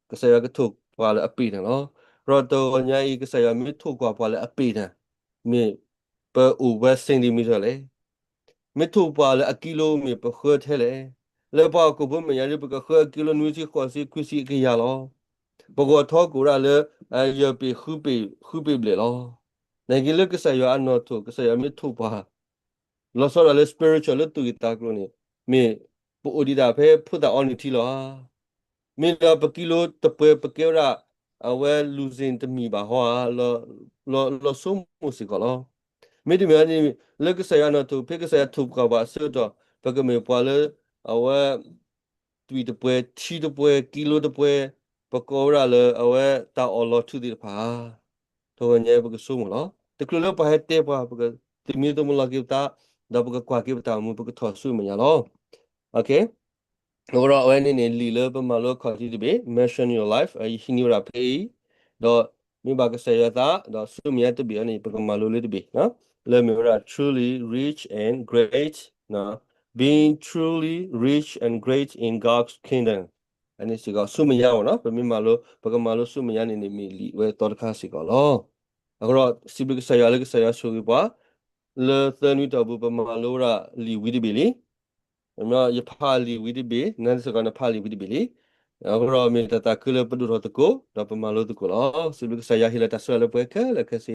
ကစၢ်ယွၤကထိၣ်ပှၤလၢအပ့ၢ်တၢၢ်လီၤ. အဃိဒီးတဂီၤညါအံၤ ကစၢ်ယွၤမ့ၢ်ထိၣ်ကွၢ်ပှၤလၢအပ့ၢ်တၢၢ်, မ့ၢ်ပအိၣ်ဝဲ centimeter လဲၣ်. မ့ၢ်ထိၣ်ပှၤလၢအကံလိ မ့ၢ်ပဃၢထဲလဲၣ်. လၢပှၤဟီၣ်ခိၣ်ဖိမဲာ်ညါဒ် ပကဃၢအကံလိ နွံဆံ ဃိးဆံ ခွံဆံ ကယၤလီၤ. ပဂီၤထီၣ်ကအိၣ်ဒၣ်လၢ ယဲၢ်ပ့ၤ ဃုပ့ၤ ဃုပ့ၤဘျဲၣ်လီၤ. နာ်က့လၢကစၢ်ယွၤအနီၢ်ထိၣ် ကစၢ်ယွၤမ့ၢ်ထိၣ်ပှၤ လီၤဆီဒၣ်လၢ spiritual လၢသူၣ်ဂ့ၤသးကျိၤန့ၣ် မ့ၢ်ပအိၣ်ဒံးဒၣ်ဖဲဖိသၣ်အီနုၢ်ထံလီၤဧါ. မ့ၢ်ဒီးပကံလိတပှဲၤ ပကဲဝဲဒၣ် အဝဲလူၤစ့ၣ်တမံၤဘၣ်ဟီဧါ, လီၤဆိကမိၣ်စ့ၢ်ကီးလီၤ. မ့တမ့ၢ်န့ၣ် လၢကစၢ်ယွၤနီၢ်ထိၣ် ဖဲကစၢ်ယွၤထိၣ်ပှၤဘၣ်အဆၢကတီၢ် ပကမ့ၢ်ပှၤလၢ အဝဲ သွံၣ်တပှဲၤ ထံတပှဲၤ ကံလိတပှဲၤ ပကိးဝဲဒၣ်လၢအဝဲတၢ်အီၣ်လီၤထူသ့ၣ်တဖၣ်ဧါ. တဂီၤညါပကဆိကမိၣ်လီၤ. တချုးလၢပှၤဟဲတဲပှၤ ပကသမံသမိးလီၤက့ၤပသး ဒီးပကကွၢ်က့ၤပတၢ်အိၣ်မူ ပကထီၣ်ဆူမဲာ်ညါလီၤ. အဃိဒီးအဝဲန့ၣ်န့ၣ် လံာ်လၢပမၤလိအခီၣ်ထံးတဘ့ၣ် Mission Your Life ယဟံးန့ၢ်ဝဲဒၣ်ဖဲအံၤ, ဒီးမ့ၢ်ဘၣ်ကစၢ်ယွၤသး ဒီးဆူမဲာ်ညါတဘ့ၣ်အံၤန့ၣ် ပကမၤလိလၢတဘ့ၣ် လၢမ့ၢ်ဝဲဒၣ် Truly Rich and Great, Being Truly Rich and Great in God's Kingdom အန့ၣ်စ့ၢ်ကီး ဆူမဲာ်ညါအီၤနီၤ ပမ့ၢ်မၤလိ ပကမၤလိဆူမဲာ်ညါန့ၣ်န့ၣ် မ့ၢ်လံာ်ဝဲသီတခါစ့ၢ်ကီးလီၤ. အဃိဒီးစံးဘျုးကစၢ်ယွၤလၢကစၢ်ယွၤဆိၣ်ဂ့ၤပှၤ လၢသၢနွံတီၢ်ပူၤ ပမၤလိဝဲဒၣ်လံာ်ဝံၤတဘ့ၣ်လံ. ယဖးလံာ်ဝံၤတဘ့ၣ် နစ့ၢ်ကီးနဖးလံာ်ဝံၤတဘ့ၣ်လံ. အဃိဒီးမ့ၢ်တၢ်သးခုလၢပဒိၣ်ထီၣ်သကိး ဒီးပမၤလိသကိးလီၤ. စံးဘျုးကစၢ်ယွၤဟ့ၣ်လီၤတၢ်ဆိၣ်ဂ့ၤလၢပှၤခဲလၢာ်ခဲဆ့.